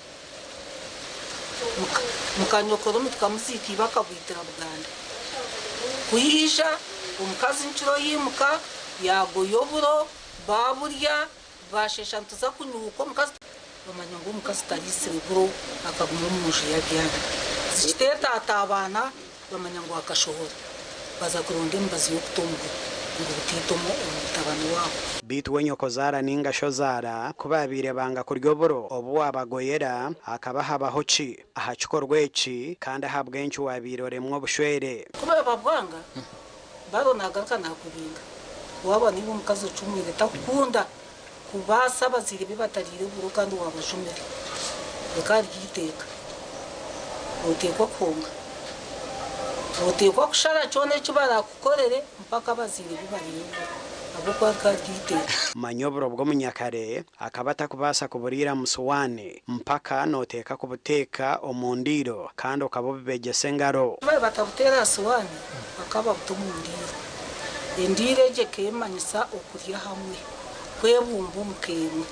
Muka nyokorome tukamuziika iba akabwitira Buganda. Ku yaija omukazi nkiro yaimuka yaagoya oburo baaburya baasheesha nituza kunyuuka omukazi bamanya ngu omukazi tariisire buro akaguma omu nju y'abyana. Zikiteetatabaana bamanya ngu akashohora baza kuronda emibazi y'okuta omuguru ngu butaita omutabani waabo. Beitu we nyokozaara nainga shozaara ku baabaire banga kurya oburo obu waabagoyera, hakaba habaho ki aha kikorwa eki, kandi ahabw'enki waabaire oremwa obushwere? Ku baba bwanga, baro naagaruka naakubinga. Waaba niiwe omukazi ocumwire, takukunda kubaasa abazaire be batariire buro kandi waabajumire. Rikaba riri eiteeka. Nooteekwa kuhonga. Nooteekwa kushara kyona eki baraakukorere mpaka abazaire be bariire oburo. Ahabw'okuba akaba aryaiteeka. Manya oburo bw'omunyakare akaba atakubaasa kuburiira mu suwaani mpaka nooteeka kubuteeka omu ndiiro kandi okaba obubegyesa engaro. Baaba batabuteera aha suwaani bakaba babuta omu ndiiro. Endiiro egyo ekeemanyisa okurya hamwe, kwebumba omu ka emwe.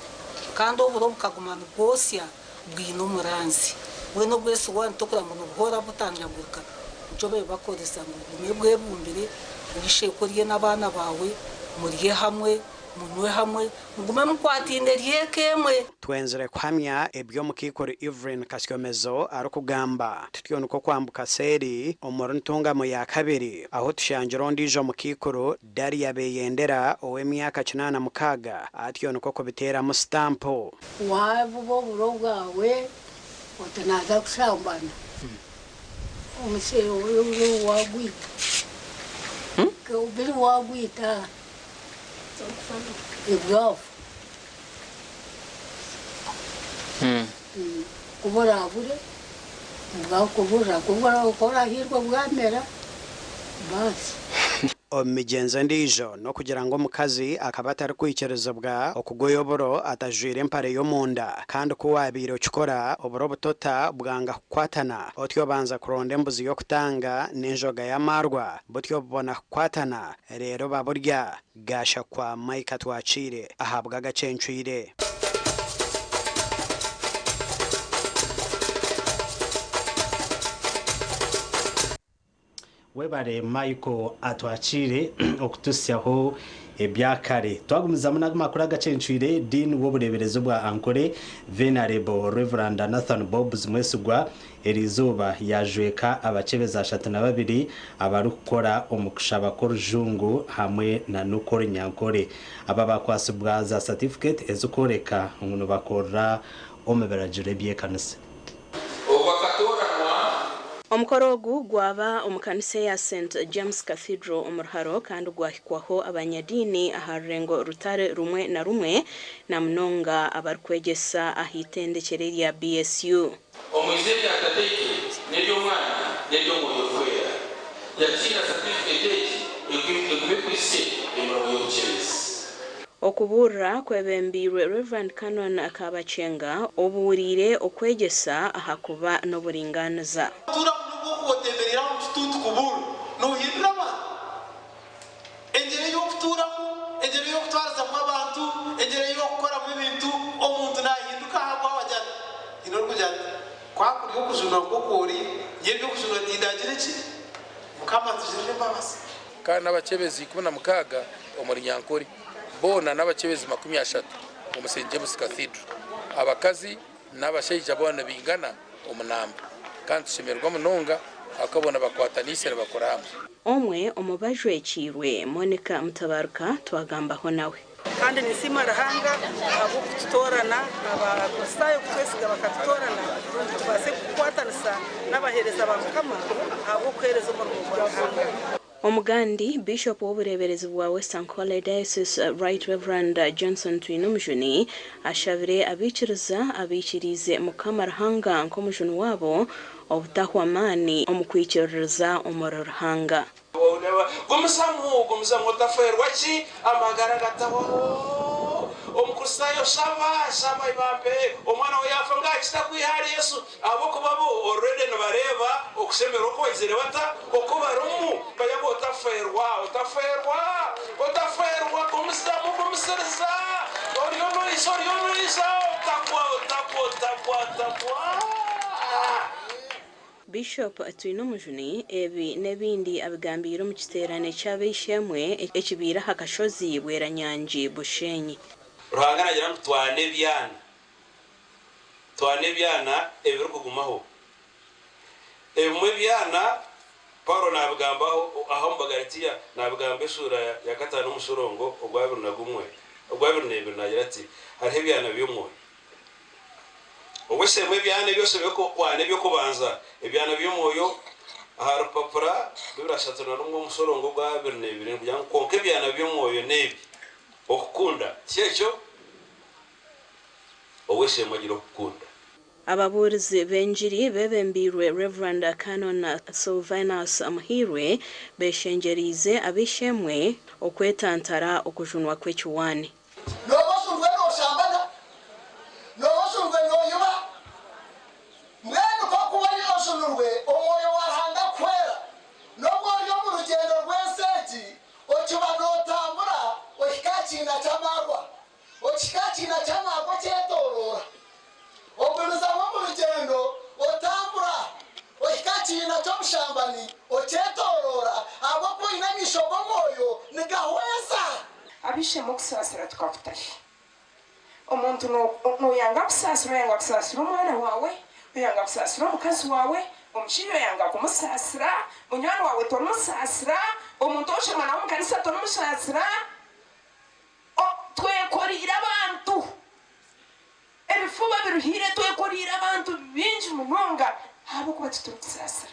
Kandi oburo bukaguma nibwosya bwine omuranzi. Mbwenu obw'esuwaani tokureba ngu nibuhoora butanjagurika, nikyo babaire bakoresa ngu ogume bwebumbire, oisheko orye n'abaana baawe, murye hamwe, munywe hamwe, mugume mukwataine eri eka emwe. Twenzire kuhamya ebi omukaikuru Evelyn Kasyomezo arikugamba. Tutyo nikwo kwambuka seeri omuri Ntungamo ya kabiri ahu tushangire ondiijo mukaikuru Daria Beyendera ow'emyaka 86 atyo nikwo kubiteeramu sitampu. Waabuba oburo bwawe oti naaza kushambana, omushaija ori waagwita, biri waagwita ebwafu. Ku buraabure bwakuburira, ku orahiirwe bwamera, baasi. Omu migyenzo endiijo, n'okugira ngu omukazi akaba atarikwikirizibwa okugoya oburo atajwaire empare y'omunda. Kandi ku waabaire okikora, oburo butota bwanga kukwatana, otyo obanza kuronda embuzi y'okutanga n'enjoga y'amaarwa, butyo bubona kukwatana, reero baburya. Gashakwa Mike Atwakiire ahabw'agacencwire. Webare Michael Atwakiire okutuhitsyaho ebyakare. Twagumizamu n'amakuru agacencwire, Dean w'obureeberezi obwa Ankole, Venerable Rev. Nathan Bobs Mwesigwa eriizooba yaajweka abakyebezi 32 abarikukora omu kushaba kw'orujungu hamwe na n'okw'orunyankore. Aba bakwatsibwa za satifiketi ezikworeka ngu nibakorera omu biragiro eby'ekanisa. Ogwo akatooranwa. Omukoro ogu gwaba omu kanisa eya St James Cathedral omu Ruharo kandi gwahikwaho abanyadiini aha rurengo rutari rumwe na rumwe na munonga abarikwegyesa aha itendekyero erya BSU. Omu iziina rya Tataitwe n'ery'Omwana n'ery'Omwoyo Orikwera, yakiira satifiketi egi egume ekuhitsye emirimo y'obukyebezi. Okubuurira kwebembeirwe Rev. Canon Kabakyenga obuuriire okwegyesa aha kuba n'oburingaaniza. Okutuuramu n'obu okuba otembereire aha omu kituuti kubuurira, noohindura abantu. Engyera ey'okutuuramu, engyera ey'okutwarizamu abantu, engyera ey'okukoramu ebintu, omuntu naahinduka ahabwawe agira ati, Haine orikugira ati, Ku akurya okujunwa nk'oku ori, nyowe eby'okujunwa tindagire ki? Mukama atugirire embabazi. Kandi n'abakyebezi 16 omuri Nyankore, boona n'abakyebezi 30 omu St James Cathedral. Abakazi n'abashaija boona nibaingana omu namba. Kandi nitushemererwa munonga ahakuba boona bakwataniise nibakora hamwe. Omwe omu bajwekiirwe, Monica Mutabaruka twagambaho nawe. Kandi ninsiima Ruhanga ahabw'okututoorana, Abakristaayo kutwesiga bakatutoorana ngu tubaase kukwatanisa n'abaheereza ba Mukama ahabw'okuheereza omurimo gwa Ruhanga. Omugandi, Bishop w'obureeberezi bwa West Ankole Diocese Right Rev. Johnson Twinomujuni ashabire abaikiriza abaikiriize Mukama Ruhanga nk'omujuni waabo obutahwa maani omu kwikiririza omuri Ruhanga. Gumizamu, gumizamu otafeerwa ki? Amagara agatahwaho. Omukristaayo shaba, shaba ibambe omwana we yaafa ngu akita kwiha ahari Yesu ahabw'okuba bo already nibareeba okushemererwa oku baizire bata oku barimu. Manya ngu otafeerwa, otafeerwa, otafeerwa, gumizamu, gumisiriza, oriyo noija, oriyo noija, otagwa, otagwa, otagwa, otagwa. Bishop Twinomujuni ebi n'ebindi abigambiire omu kiteerane ky'ab'eishe-emwe ekibaire aha kashozi Bweranyangi, Bushenyi. Ruhanga naagira ngu twane ebyana. Twane ebyana ebirikugumaho. Ebimwe ebyana Paulo naabigambaho aha omu Bagalatia, naabigamba eshuura ya kataano omushorongo ogwa 21, ogwa 22 naagira ati, Hariho ebyana by'omwoyo. Obweshemwe ebyana ebi oshemereire kwana eby'okubanza, ebyana by'omwoyo, aha rupapura rw'ebiro 31 omushorongo ogwa 22 nigugira ngu kwonka ebyana by'omwoyo n'ebi, okukunda, tikyekyo? Ow'eishe-emwe agira okukunda. Ababuurizi b'enjiri bebembiirwe Rev. Canon Silvanus Muhiirwe beshengyeriize ab'eishe-emwe okwetantara okujunwa kw'ekiwaani. Nooba oshurwe nooshambana, nooba oshurwe nooyiba. Mbwenu ku orikuba ori oshunurwe Omwoyo wa Ruhanga akuhwera, n'obu ori omu rugyendo rw'ensi egi, okiba nootambura ohika aha kiina ky'amaarwa. Okihika aha kiina ky'amaarwa okyetooroora. Ogumizamu omu rugyendo otambura ohika aha kiina ky'obushambani okyetooroora ahabw'okuba oine amaisho g'omwoyo nigahweza. Ab'eishe-emwe okusaasira tukakutahi? Omuntu noyanga kusaasira, oyanga kusaasira omwana waawe, oyanga kusaasira omukazi waawe, omushaija oyanga kumusaasira, munywani waawe torimusaasira, omuntu ou oshoma nawe omu kanisa torimusaasira. Twekoreire abantu ebifuba biruhiire, twekoreire abantu bingi munonga ahabw'okuba titurikusaasira.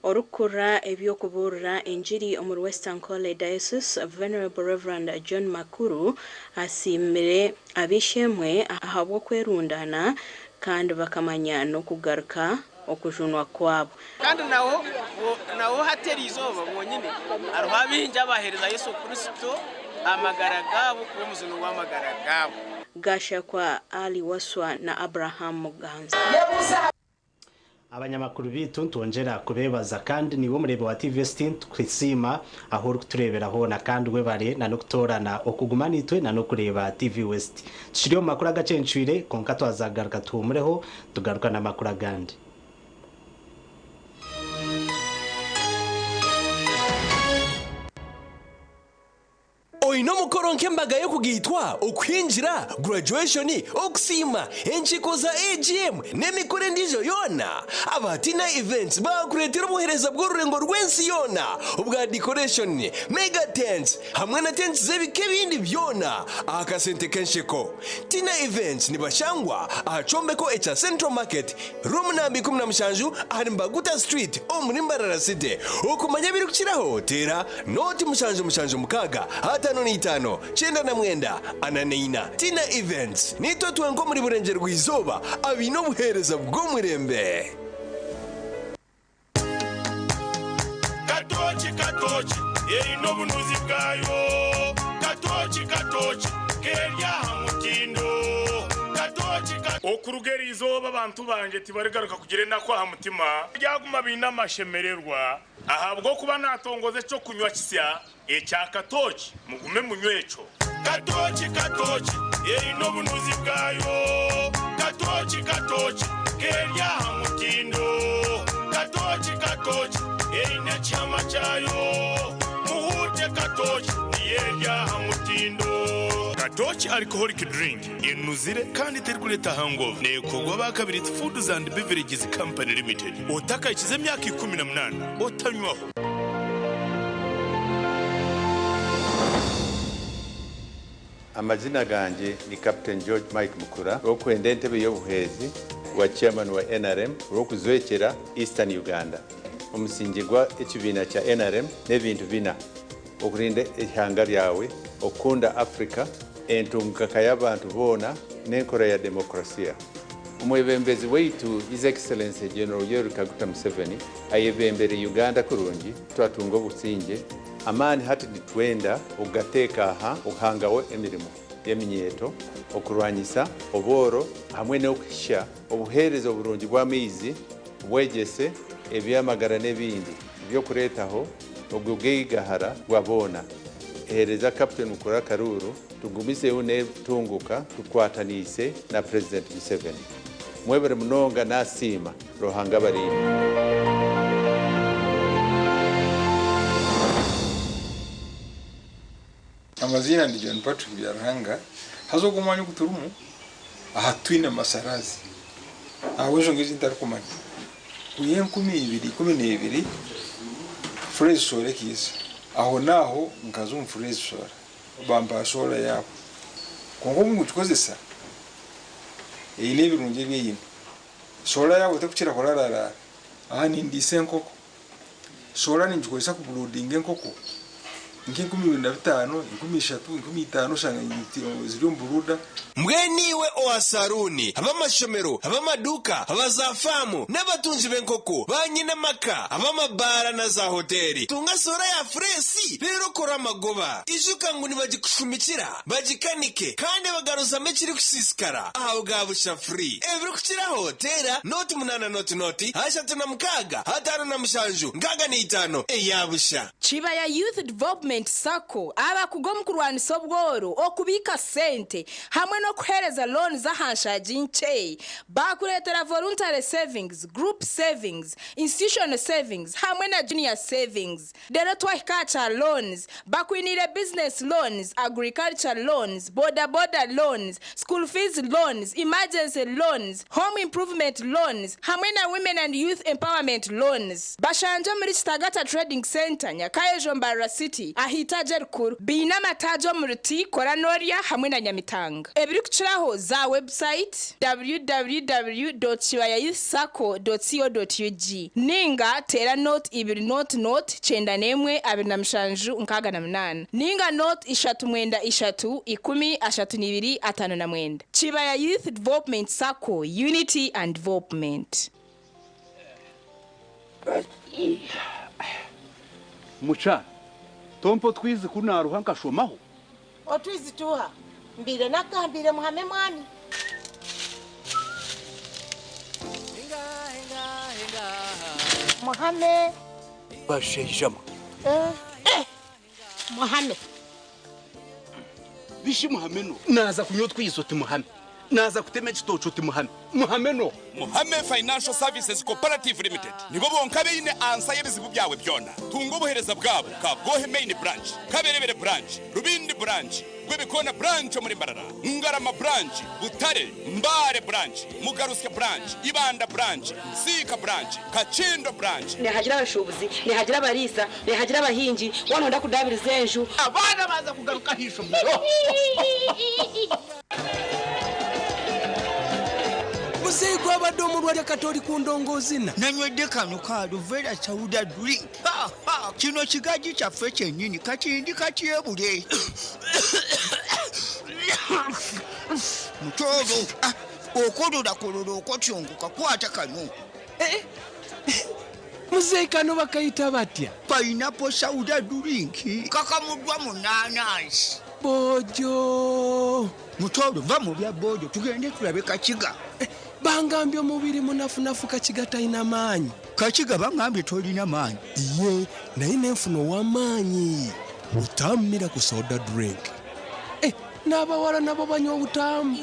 Orikukurira eby'okubuurira engiri omuri West Ankole Diocese, Venerable Rev. John Makuru asiimire ab'eishe-emwe ahabw'okwerundaana kandi bakamanya n'okugaruka okujunwa kwabo. Kandi naho hati eri izooba bwonyine hariho abaingi abaaheereza Yesu Kristo amagara gaabo kuba omujuni w'amagara gaabo. Gashakwa Ali Wasswa na Abraham Muganza. Abanyamakuru baitu nitwongyera kubeebaza kandi naiwe omureebi wa TV ST nitukusiima ahu orikutureebera hoona kandi webare na n'okutoorana okuguma naitwe na n'okureeba TV West. Tukiri omu makuru agacencwire kwonka twaza kugaruka tuhuumureho tugaruka n'amakuru agandi. Oine omukoro nk'embaga y'okugaitwa, okuhingira, graduation, okusiima, enkiiko za AGM n'emikoro endiijo yoona? Aba Tina Events baakureetera obuheereza bw'orurengo rw'ensi yoona obwa decoration, mega tents hamwe na tents z'ebika ebindi byona aha kasente k'ensheko. Tina Events nibashangwa aha kyombeko ekya Central Market, Room namba 17 ahari Mbaguta Street omuri Mbarara City. Okumanya ebirikukiraho teera Nooti 776 55 99 44. Tina Events, Niitwe twenka omuri Burengyerwa-izooba abaine obuheereza bw'omurembe. Katooki katooki eine obunuzi bwayo Katooki katooki keri aha mutindo Katooki ka. Okuruga eri izooba abantu bangye tibarigaruka kugira enaku aha mutima, baryaguma baine amashemererwa. Ahabw'okuba naatongoza eky'okunywa kisya ekya katooki, mugume munywe ekyo. Katooki katooki eine obunuzi bwayo Katooki katooki keri aha mutindo Katooki katooki eine ekihama kyayo Muhuute katooki niyo eri aha mutindo. Katooki Alcoholic Drink enuzire kandi terikureeta hangover. Neekorwa aba Kabirizi Foods and Beverages Company Limited. Otakahikize emyaka 18 otanywaho. Amazina gangye ni Captain George Mike Mukura, orikwenda entebe y'obuhwezi bwa Chairman wa nrm orikujwekyera Eastern Uganda. Omusingye gwa ekibiina kya nrm n'ebintu bina, okurinda eihanga ryawe, okukunda Africa, entunguka y'abantu boona n'enkora ya democracia. Omwebembezi waitu His Excellency General Yoweri Kaguta Museveni ayebembere Uganda kurungi twatunga obusingye, amaani hati nitwenda okugateeka aha okuhangaho emirimo y'eminyeeto, okurwanyisa obworo hamwe n'okuhisya obuheereza oburungi bw'amaizi, obwegyese, eby'amagara n'ebindi eby'okureetaho ogugaigahara bwa boona. Heereza Captain Mukura akaruuru tugumizeho n'entunguka tukwataniise na Purezidenti Museveni. Mwebare munonga nasiima. Ruhanga abarinde. Amaziina ndi John Patrick Byaruhanga, haza ogu omwanya ogu turimu aha titwine masarazi ahabw'enshonga ezi ntarikumanya. Kwiha 2012 Phrase Solar ekaija, aho naaho nkaza omu Phrase Solar bampa solar yaabo kwonka obu nkugikozesa eine ebirungi ebi eine. Solar yaabo terikukira kurararaara. Aha nindiisa enkoko. Solar ningikozesa kuburuudinga enkoko. Nka 2500, 3000, 5000 oshanga ziri omu buruda. Mbwenu iwe owa saruuni, ab'amashomero, ab'amaduuka, abaza faamu n'abatungi b'enkoko, banyina amaka, ab'amabaara na za hoteeri, tunga soora ya fureesi reero okore amagoba. Ijuka ngu nibagikushumikira, bagikanike kandi bagaruzamu ekirikusiisikara aha bwa busha free. Ebirikukiraho teera 08 00 36 57 65 eya busha. Kibaya Youth Development Sacco abakugu omu kurwanisa obworo, okubiika sente hamwe n'okuheereza loans aha nshagi nkye. Baakureetera voluntary savings, group savings, institutional savings hamwe na junior savings. Reero twahika aha kya loans, bakwiniire business loans, agriculture loans, boda boda loans, school fees loans, emergency loans, home improvement loans hamwe na women and youth empowerment loans. Bashangye omuri Kitagata Trading Centre, Nyakayejo Mbarara City, aha itaagi erikuru. Baine amataagi omu Ruti, Kora Norya hamwe na Nyamitanga. Ebirikukiraho za website www.kibayayouthsacco.co.ug ninga teera 0 2 0 0 91 27 68 ninga 0 3 9 3 10 32 59. Kibaya Youth Development Sacco, Unity and Development. Mukyara, tompa otwizi ku naaruha nkashomaho. Otwizi tuha mbire nakambire muhame mwami. Muhame. Bashaijama. Eh, eh, muhame. Bishi muhame no. Naaza kunywa otwizi oti muhame. Naaza kutema ekitookye oti muhame. Muhame no. Muhame Financial Services Cooperative Limited nibo bonka beine ansa y'ebizibu byawe byona. Tunga obuhereza bwabo Kabwohe Main Branch, Kaberebere Branch, Rubindi Branch, Rwebikona Branch muri Mbarara, Ngarama Branch, Butare, Mbare Branch, Mugarusya Branch, Ibanda Branch, Nsika Branch, Kachindo Branch. Nihagira abashubuzi, nihagira abariisa, nihagira abahingi, wanonda kudabiriza enju. Abaana baza kugaruka ah'ishomero. Muzeeyi gwabadde omulwadde kati oli ku ndongoozina. Nanywedde kano ka Aluvera Sauda drink. Ha, ha, kino kigaji kyaffe kyennyini kakindi kakyebule mutoolo. Ah, okololakololo okotyongoka kwata kano. Muzeeyi kano bakayita batya? Pineapple Sauda drink kakamuddwa mu nanansi. Bojo. Mutoolo, va mu bya bojo tugende tulabe Kakiga. Bangambye omubiri munafunafu, Kakiga talina maanyi. Kakiga bangambye tolina maanyi. Iye naye nenfuna ow'amaanyi butammira ku soda drink. Eh, n'abawala nabo banywa obutamu.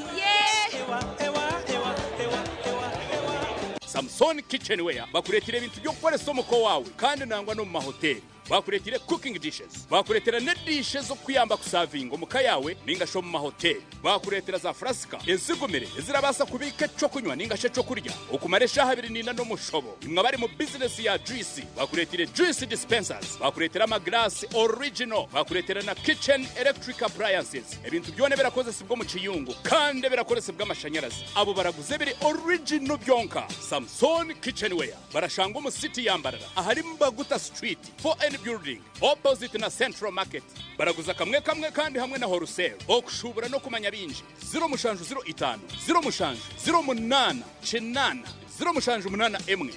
Samson Kitchenware bakuretera ebintu by'okukoresa omuko wawe kandi nangwa no mu mahoteli. Bakuretire cooking dishes, bakuretera ne dishes zo kuyamba kusavinga omuka yawe ninga sho mu mahoteli. Bakuretera za frasika ezigumire ezirabasa kubika ecyo kunywa ninga she cyo kurya okumara eshaha 24 n'omushobo. Imwe bari mu business ya juice, bakuretire juice dispensers, bakuretera amaglasi original, bakuretera na kitchen electric appliances. Ebintu byone birakozesebwa mu kiyungu kandi birakoresebwa amashanyarazi. Abo baraguze biri original byonka. Samson Kitchenware barashanga mu city ya Mbarara ahari Mbaguta Street, 4N Building, opposite na Central Market. Baraguza kamwe kamwe kandi hamwe na wholesale. Okushubura no kumanya binji 07 05 07 08 8 07 8 1 2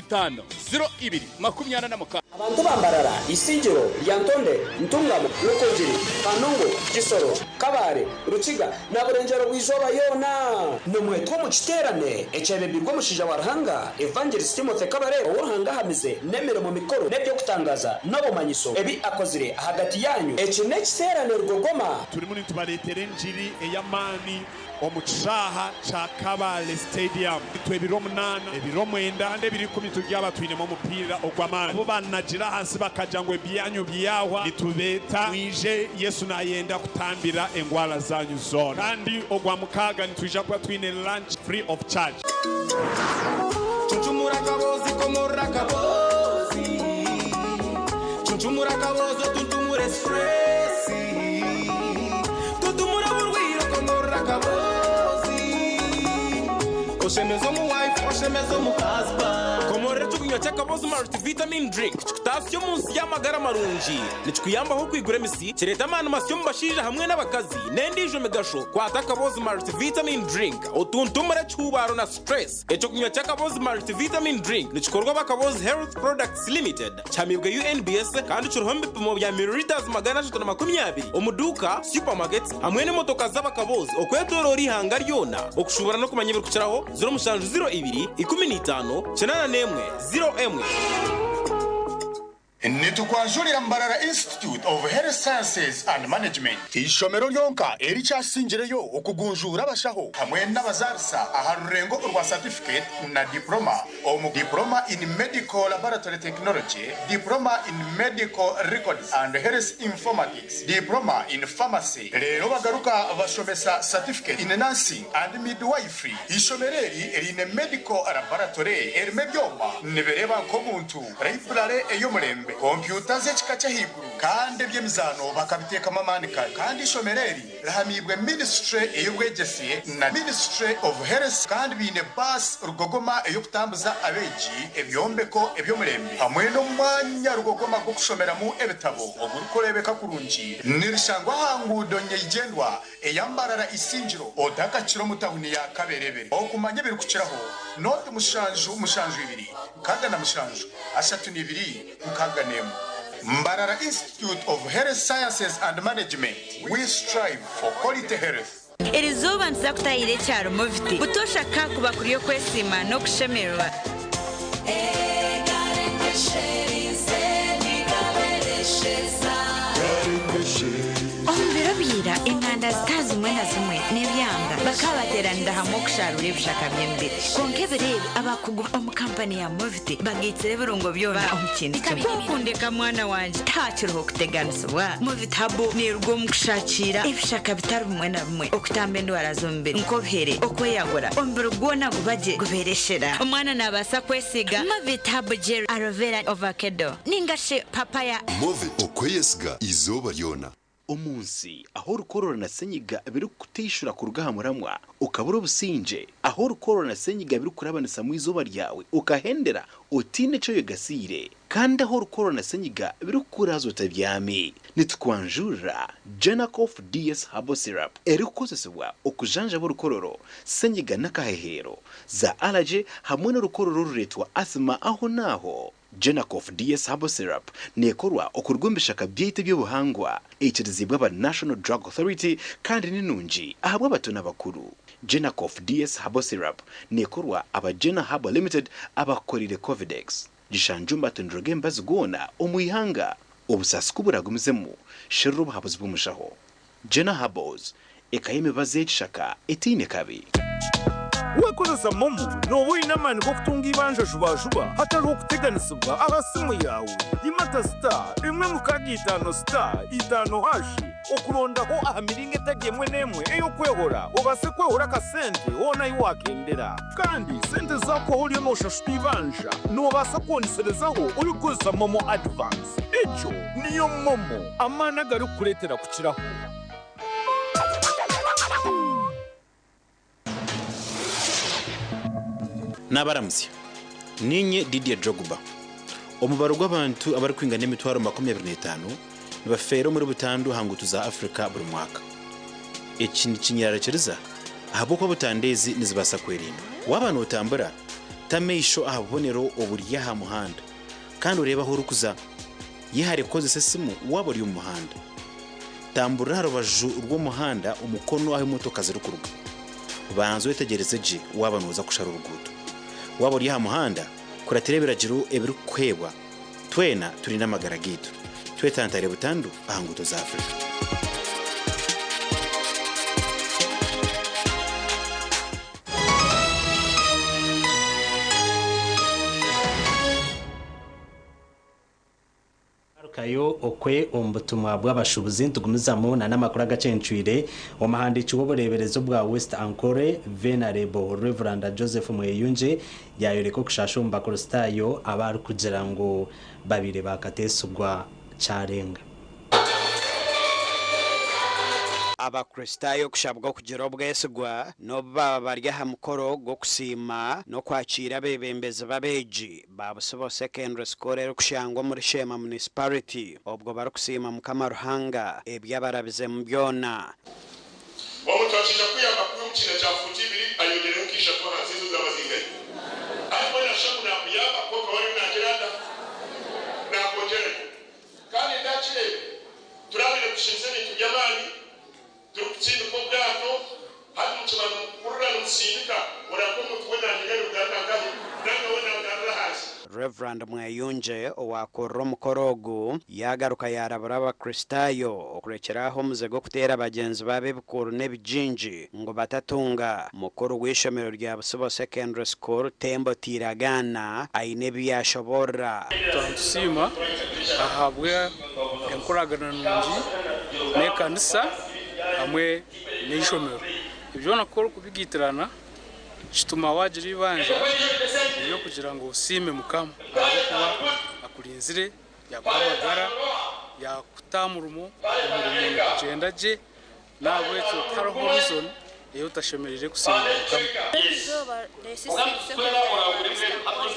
5 0 2 26. Abantu bambarara, Isingiro, Lyantonde, Ntungamo, Rukungiri, Kanungu, Kisoro, Kabare, Rukiga na Burengyero bw'izooba yoona nimwetwa omu kiteerane ekyebembirwe omushaija wa Ruhanga Evangelist Timothy Kabare, ou Ruhanga ahamize n'emirimo mikuru n'eby'okutangaza n'obumanyiso ebi akozire ahagati yanyu. Eki n'ekiteerane rugogoma. Turimu nitubareetera enjiri ey'amaani omu kishaaha kya Kabale Stadium. Itwe ebiro 8, ebiro 9 kandi ebiro 10 turyaba twinemu omupiira ogw'amaani. Abo banagira ahansi bakagira ngu ebyanyu byahwa, nitubeeta mwije. Yesu nayenda kutambira engwara zanyu zoona. Kandi ogwa mukaaga nitwija kuba twine lunch free of charge. Cuncumura akabozi, komora akabozi. Cuncumura akabozi, tuntumure stress. Tutumura burwiro, komora akabozi. Oshemeza omu wife, oshemeza omu husband. Komorera ekyokunywa ky'Akabozi Multivitamin Drink kikutambira. Kyasya omu nsi y'amagara marungi. Nikikuyambaho okwigura emisi, kireeta amaani masya omu bashaija hamwe n'abakazi, n'endiijo migasho. Kwata Akaboozi Multivitamin Drink otuntumure ekihuubaaro na stress. Ekyokunywa ky'Akaboozi Multivitamin Drink nikikorwa aba Akaboozi Health Products Limited, kihamibwe UNBS kandi kiriho omu bipimo bya millilitres 320 omu duuka, supermarkets hamwe n'emotoka z'Abakaboozi okwetooroora eihanga ryona. Okushuubura n'okumanya ebirikukiraho, 0702 15 81 01. Nitukwanjurira Mbarara Institute of Health Sciences and Management, eishomero ryonka erikyasingireyo okugunjuura abashaho hamwe n'abazaarisa aha rurengo orwa satifiketi na diploma omu Diploma in Medical Laboratory Technology, Diploma in Medical Records and Health Informatics, Diploma in Pharmacy reero bagaruka bashomesa Certificate in Nursing and Midwifery. Eishomero eri riine Medical Laboratory erimu ebyoma nibireeba nk'omuntu, Raiburare ey'omurembe, kompyuta z'ekika ky'ahaiguru kandi eby'emizaano bakabiteekamu amaani kare. Kandi eishomero eri rihamiibwe Minisiture ey'obwegyese na Ministry of Health kandi baine baasi rugogoma ey'okutambuza abeegi, ebyombeko eby'omurembe hamwe n'omwanya rugogoma gw'okushomeramu ebitabo ogurikureebeka kurungi. Nirishangwa aha nguudo nyeigyendwa eya Mbarara Isingiro otakakira omu tawuni ya Kaberebe. Okumanya ebirikukiraho, nooti 772 67 32 61. Mbarara Institute of Health Sciences and Management, we strive for quality health. Erizooba nituza kutahira ekyaro Moviti. Butoosha ka kuba kuri okwesiima n'okushemererwa. Omu biro bya ira, enganda zitari zimwe na zimwe n'ebyanga bakaba bateeranira hamwe okusharuura ebishaka by'emibiri. Kwonka ebiro ebi, abakugu omu kampani ya Moviti bagaitsire ebirungo byona omu kintu kimwe. Ku okundeka mwana wangye, tihakiriho kuteganisibwa. Moviti Herbal neeruga omu kushakiira ebishaka bitari bimwe na bimwe okutamba endwara z'omubiri nk'obuhere, okweyagura, omubiri gwona guba gye gubeera eshera. Omwana naabaasa kwesiiga Movit Herbal Gel Aloe Vera Ovakedo ninga shi Papaya. Movit, okweyesiga eizooba ryona. Omu nsi ahu orikworora na senyiga birikukuteishura kuruga aha muramwa okabura obusingye, ahu orikworora na senyiga birikukurabanisamu eizooba ryawe okahendera otaine eki oyegasiire, kandi ahu orikworora na senyiga birikukuraaza otabyami, nitukwanjurira Genacof DS Herbal Syrup erikukozesibwa okujanjaba orukororo, senyiga n'akaheheero, za allergy hamwe n'orukororo orureetwa asthma aho n'aho. Genacof DS Herbal Syrup neekorwa okuruga omu bishaka byaitu eby'obuhangwa, eikiriziibwe aba National Drug Authority kandi ni nungi ahabw'abato n'abakuru. Genacof DS Herbal Syrup neekorwa aba Gena Herbal Limited abakukoreire Covidex. Gishangye omu matundiro g'emibazi goona omu ihanga. Obusaasi ku buragumizemu, sherura obuhabuzi bw'omushaho. Gena Herbals, eka y'emibazi y'ekishaka etaine kabi. Wakozesa MoMo, nooba oine amaani g'okutunga eibanja jubajuba hatariho kuteganisibwa aha simu yaawe. Imata star 165 star 5 hashi okurondaho aha miringo etari emwe n'emwe ey'okwehora obaase kwehora akasente hoona ahi waakendera. Kandi sente zaakuhwaho oriyo nooshashura eibanja, noobaasa kwongiserezaho orikukozesa MoMo Advance. Egyo niyo MoMo, amaani agarikukureetera kukiraho. Naabaramutsya. Niinye Didier Drogba. Omubaro gw'abantu abarikwingana 25,000 nibafeera omuri butandu aha nguuto za Africa buri mwaka. Eki nikinyerarikiriza ahabw'okuba butandu ezi nizibaasa kwerindwa. Waaba nootambura, ta amaisho aha bubonero oburi aha muhanda kandi oreebe ahu orikuza. Yehare kukozesa esimu waaba ori omu muhanda. Tamburira aha rubaju rw'omuhanda omukono ahu emotoka zirikuruga. Banza oyetegyereze gye waaba nooza kushara oruguuto. Waaba ori aha muhanda, kuratira ebiragiro ebirikukuheebwa. Twena turinde amagara gaitu. Twetantare butandu aha nguuto za Afrika. Garukayo okwe omu butumwa bw'abashubuzi nitugumizamu na n'amakuru agacencwire. Omuhandiiki w'obureeberezi obwa West Ankole, Venerable Rev. Joseph Mweyungi yaayoreka okushaasha omu bakristaayo abu arikugira ngu babaire baakateesigwa kyarenga. Abakristaayo kushabwa okugira obwesigwa n'obu baba bari aha mukoro gw'okusiima n'okwakiira abeebembezi b'abeegi ba Busibo Secondary School erikushangwa omuri Sheema Municipality obwo barikusiima Mukama Ruhanga ebi abarabizemu byona. Omuntu akiija kukuyamba kwiha omu kiina kya fuuti ibiri ayongyereho nk'ishatu ahansi ezo zaaba zingahi? Hati we naashusha ngu naakuyamba kwonka we ariyo naagira ata? Naakwongyerayo. Kandi ndaakireebe, turabaire nitushinza ebintu by'amaani, turikutsindika obwato, hati mukiba nimukurura nimusindika, oraba omuntu we naanyega nibugaruka nkahi? Nanga we naagarura ahansi. Rev. Mweyungye owaakurira omukoro ogu yaagaruka yaarabura Abakristaayo okurekyera aho omuze gw'okuteera bagyenzi baabo ebikuuru n'ebigingi ngu batatunga. Mukuru w'eishomero rya Busibo Secondary School, Tembo Tiiragaana aine ebi yaashoboorora. Nitusiima ahabwa enkoragana nungi n'ekanisa hamwe n'eishomero. Ebi byona ku orikubigiitirana kituma waagira eibanja ery'okugira ngu osiime Mukama ahabw'okuba akurinzire, yaakuha amagara, yaakuta aha murimo, omurimo nigugyenda gye. N'ahabw'ekyo tihariho reason ei otashemereire kusiimira Mukama. Erizooba Dayosisi Secretary wa Pastor Nkore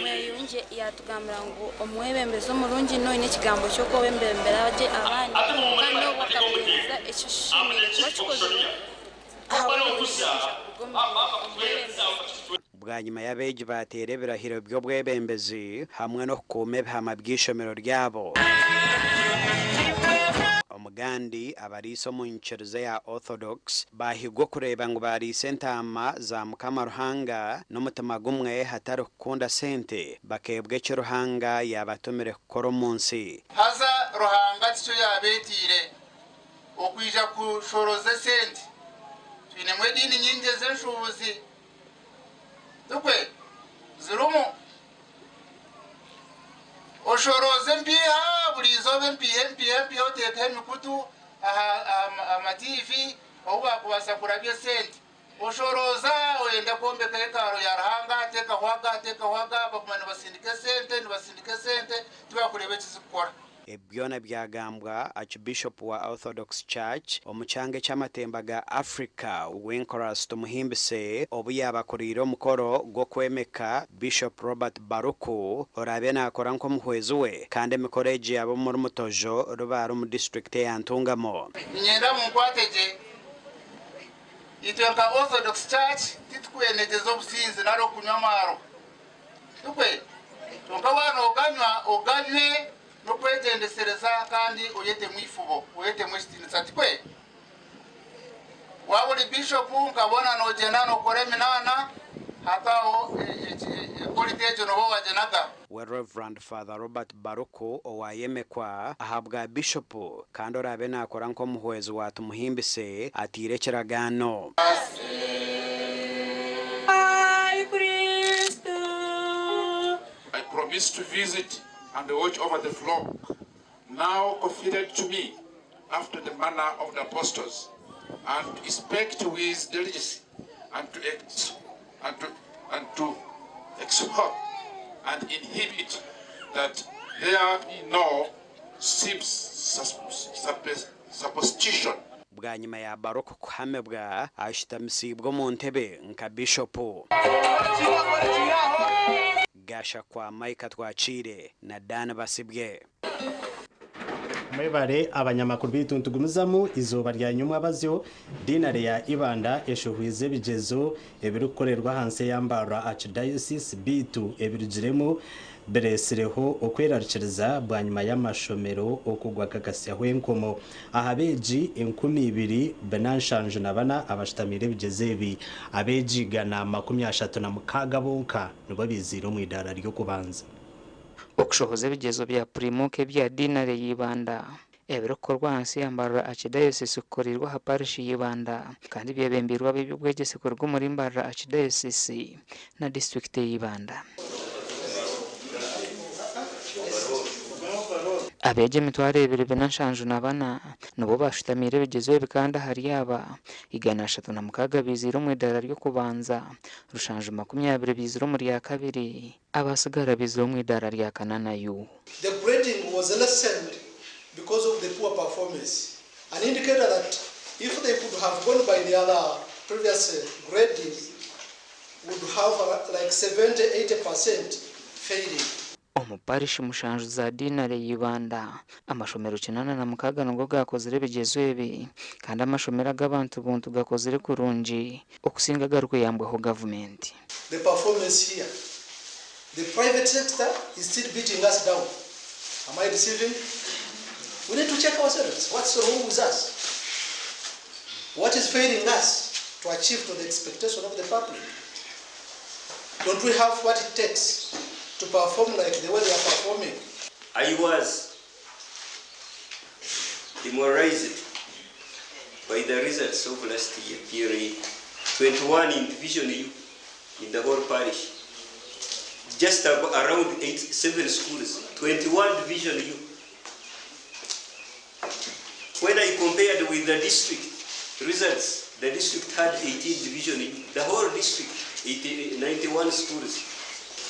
Mweyungye yaatugambira ngu omwebembezi omurungi n'oine ekigambo ky'okwebembera gye abandi kandi obwo akabuuriza ekishemereire kuba kikozirwe ahabw'okugira kuruga omu bwebembezi. Bwanyima y'abeegi baateera ebirahiro by'obwebembezi hamwe n'okukuuma ebihama by'eishomero ryabo. Omugandi abariisa omu nyikiriza eya Orthodox baahigwa okureeba ngu baariisa entaama za Mukama Ruhanga n'omutima gumwe hatari kukunda sente bakeebwa eki Ruhanga yaabatumire kukora omu nsi. Haza Ruhanga tikyo yaabeeteire okwija kushoroza esente. Twinemu ediini nyingi ez'enshuubuzi. Tikwe? Zirimu. Oshorooze empiiha buri izooba empiiha empiiha empiiha oteekeho emikutu aha aha matiivi ohu baakubaasa kurabya esente. Oshorooza oyenda kwombeka hekalu ya Ruhanga teekaho aga teekaho aga baguma nibasindika esente nibasindika esente tibakureeba eki zikukora. Ebi byona byagambwa Archbishop wa Orthodox Church omu kyanga eky'amatemba ga Africa, Winchorus Tumuhimbise obu yaabakuriire omukoro gw'okwemeka Bishop Robert Baruku oraabe naakora nk'omuhwezi we kandi emikoro egi yaaba omuri Mutojo Rubare omu disiturikiti eya Ntungamo. Niinyenda munkwate gye. Itwe nka Orthodox Church titukwenegyeza obusinzi nari okunywa amaarwa. Tikwe? Kwonka waaba nooganywa, oganywe n'okwegyendesereza kandi oyetemu eifubo, oyetemu ekitiinisa, tikwe? Waaba ori bishopu nkabona noogyenda nookora eminaana, hati aho equality egyo nooba waagyenaga. We Rev. Father Robert Baruku owayemekwa ahabwa Bishopu kandi oraabe naakora nk'omuhwezi wa Tumuhimbise ateire ekiragaano. Ai Kristo. I promise to visit and watch over the flock now confided to me after the manner of the apostles, and to inspect with diligence, and to, ex- and to, and to exhort and inhibit that there be no superstition. Bwanyima ya Baruku kuhamibwa, ashutamisiibwe omu ntebe nka Bishopu. Gashakwa Micah Twakiire na Dan Basibye. Mwebare abanyamakuru baitu nitugumizamu izooba rya nyomwabazyo dinare ya Ibanda eshohwize ebigyezo ebirikukorerwa ahansi eya Mbarara Archdiocese beitu ebirugiremu biretsireho okwerarikiriza bwanyima y'amashomero okugwa gakasyaho enkomo aha beegi 2774 abashutamiire ebigyezo ebi. Abeegi 136 bonka nibo baiziire omu idaara ry'okubanza. Okushohoza ebigyezo bya purimu nk'ebya dinare ya Ibanda ebirikukorwa ahansi ya Mbarara Archdiocese kukoreirwe aha parishi ya Ibanda kandi byebembeirwe ab'eby'obwegyese kuruga omuri Mbarara Archdiocese na disiturikiti ya Ibanda. Abeegi 2774 nibo baashutamiire ebigyezo ebi kandi ahari aba, 136 baiziire omu idaara ry'okubanza, 720 baizire omu rya kabiri, abaatsigara baizire omu idaara rya kana na U. The grading was lessened because of the poor performance, an indicator that If they could have gone by the other previous grading, would have like 70, 80% failing. Omu parish mushanju za Dinari y'Ibanda, amashomero 86 nigo gaakozire ebigyezo ebi kandi amashomero ag'abantu buntu gakozire kurungi okusinga agarikuyambwaho gavumenti. The performance here. The private sector is still beating us down. Am I deceiving? We need to check ourselves. What's wrong with us? What is failing us to achieve to the expectation of the public? Don't we have what it takes to perform like the way they are performing? I was demoralized by the results of last year, period 21 in Division U in the whole parish. Just around 7 schools, 21 Division U. When I compared with the district results, the district had 18 Division U, the whole district, 91 schools.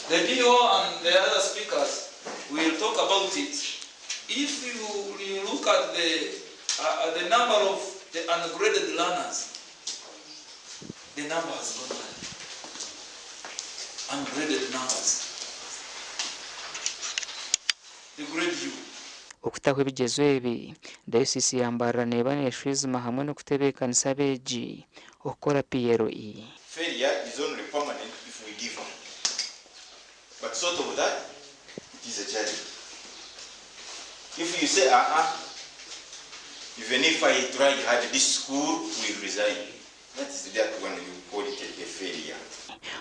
The DO and the other speakers will talk about it. If you look at the number of the ungraded learners, the number has gone high. Ungraded numbers. The grade U. Okutaho ebigyezo ebi, Dayosisi ya Mbarara neeba neeshwijuma hamwe n'okutebeekanisa abeegi okukora PLE. Failure is only permanent if we give up. But sort of that, it is a challenge. If you say, even if I try hard, this school will resign. That is that one you call it a failure.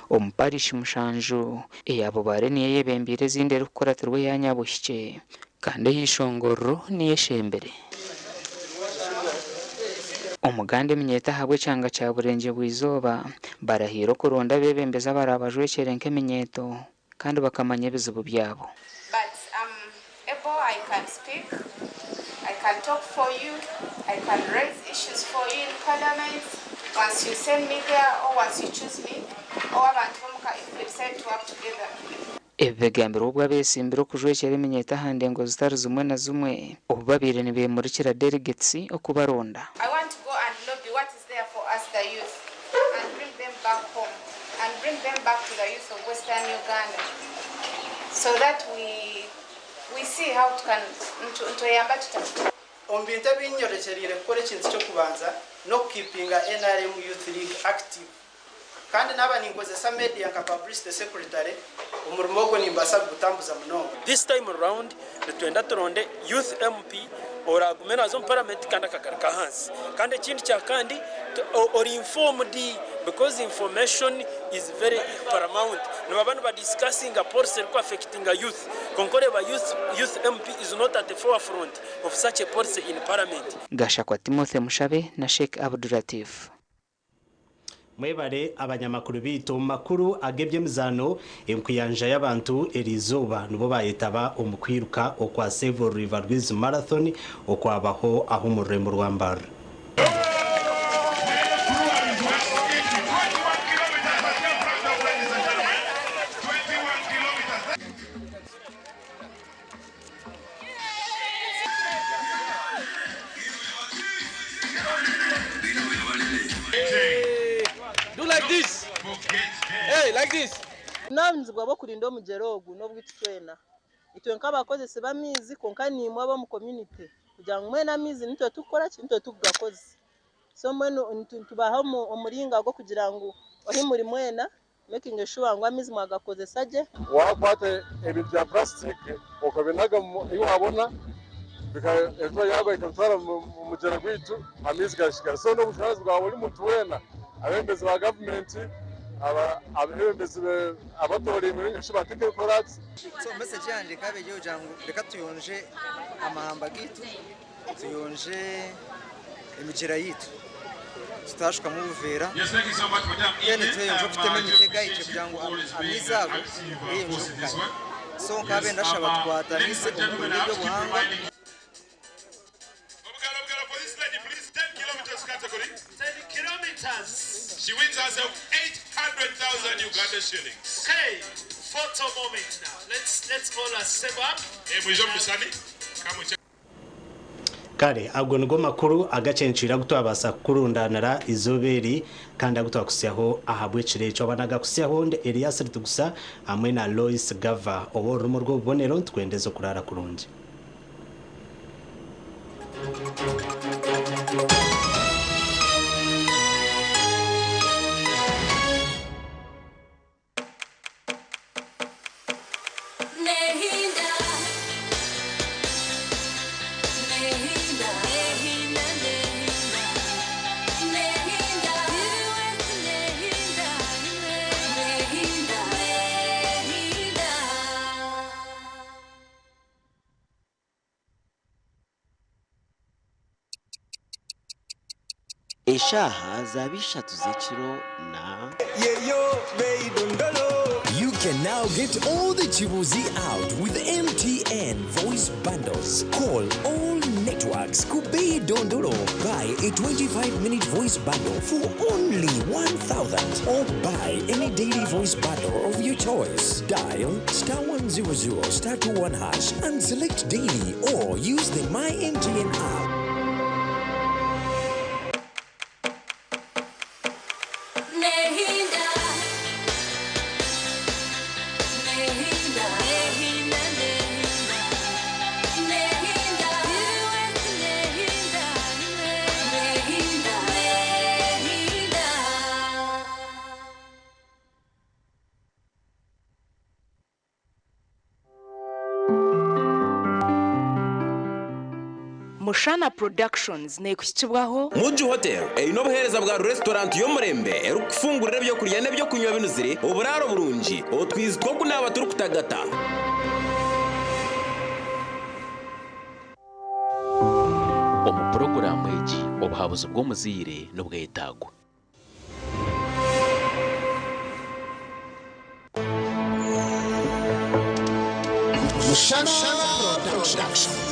Omu parish mushanju eyabo bare niyo yebembiire ezindi erikukuratirwa eya Nyabuhikye kandi ey'eishongorero niyo eshembere. Omuganda eminyeeto ahabw'ekyanga kya Burengye bw'eizooba barahiire okuronda abeebembezi abarabajwekyere nk'eminyeeto kandi bakamanya ebizibu byabo. But I'm able, I can speak, I can talk for you, I can raise issues for you in parliament. Once you send me there or once you choose me, or abantu bomuka if we decide to work together. Ebi bigambirwe obwo abeesimbire okujwekyera eminyeeto aha ndengo zitari zimwe na zimwe obu babaire nibemurikira delegates okubaronda. I want to go and lobby what is there for us, the youth, and bring them back home and bring them back to the youth of Western Uganda so that we see how it can ntuyamba tuta. Omu bintu ebinyorekyereire kukora ekintu ky'okubanza n'okukeepinga NRM Youth League active kandi naaba ninkozesa media nka publicity secretary omurimo ogwo nimbaasa kugutambuza munonga. This time round nitwenda turonde youth MP oragume naza omu parliament kandi akagaruka ahansi kandi ekindi kya kandi ori informed because information is very paramount. Nibaba nibadiscussinga policy erikuaffectinga youth konka oreeba youth MP is not at the forefront of such a policy in parliament. Gashakwa Timothy Mushabe na Sheikh Abdulatif. Mwebare abanyamakuru bitu omu makuru ag'eby'emizaano enkuyanja y'abantu eriizooba nibo bayetaba omu kwiruka okwa Save River Rwizi Marathon okwabaho aho omu rurembo rwa Mbarara. Do like this. Hey, like this. Obuvunanizibwa bw'okurinda omugyera ogu n'obwaitu twena. Itwe nk'abakozesa b'amaizi konka nimwe ab'omu community kugira ngu mwena amaizi nitwe tukukora ki nitwe tukugakozesa. So mbwenu nitubaha omuringa gw'okugira ngu ahi muri mwena making sure ngu amaizi mwagakozesa gye. Wakwata ebintu bya plastic okabinaga ahi wabona enjura yagwa ekabitwara mu mugyera gwaitu amaizi gashigara. So n'obujunanizibwa bwa buri muntu weena, abebembezi ba gavumenti, abebembezi abatora emirimo batekekoraki. So message yanje ekaaba eri kugira ngu reka tuyonje amahamba gaitu, tuyonje emigyera yaitu, tutashukamu obuveera, Yes, thank you so much, madam. then tweyonje okutema emiti egahikire kugira ngu Always being amaizi ago active geyonje force in this okukanya. one. So nk'abe ndashaba tukwatanise Ladies and omu gentlemen, kurinda I have to keep eby'obuhangwa. reminding Obugala for this lady, please, 10 kilometers category. 10 kilometers. She wins herself 800,000 Uganda shillings. Okay, photo moment now. Let's all assemble up. Eh, mwijo msani. Come check. Kare ago nigo makuru agacencwire agu twabasa kukurundanira izooba eri kandi agu twakutsyaho ahabw'ekiro ekyo. Aba nagakutsyaho ndi Elias Ritugusa hamwe na Lois Gava ow'orurimi rw'obubonero nitukwendeza okuraara kurungi. Nehinda, nehinda, nehinda, nehinda, nehinda, nehinda, nehinda. Eshaaha zaba 3 z'ekiro na You can now get all the Chibuzi out with MTN voice bundles. Call all networks. Kubei Dondolo. Buy a 25-minute voice bundle for only 1,000 or buy any daily voice bundle of your choice. Dial star 100 star 21 hash and select daily or use the My MTN app. Nehinda, nehinda, nehinda, nehinda, nehinda, nehinda, nehinda. Mushana Productions neekuhikibwaho Muji Hotel eine obuheereza bwa restaurant y'omurembe erikufungurira ebyokurya n'ebyokunywa binuzire, oburaaro burungi, otwizi tw'okunaaba turikutagata. Omu puroguraamu egi obuhabuzi bw'omuzaire nibwetagwa. Mushana Productions.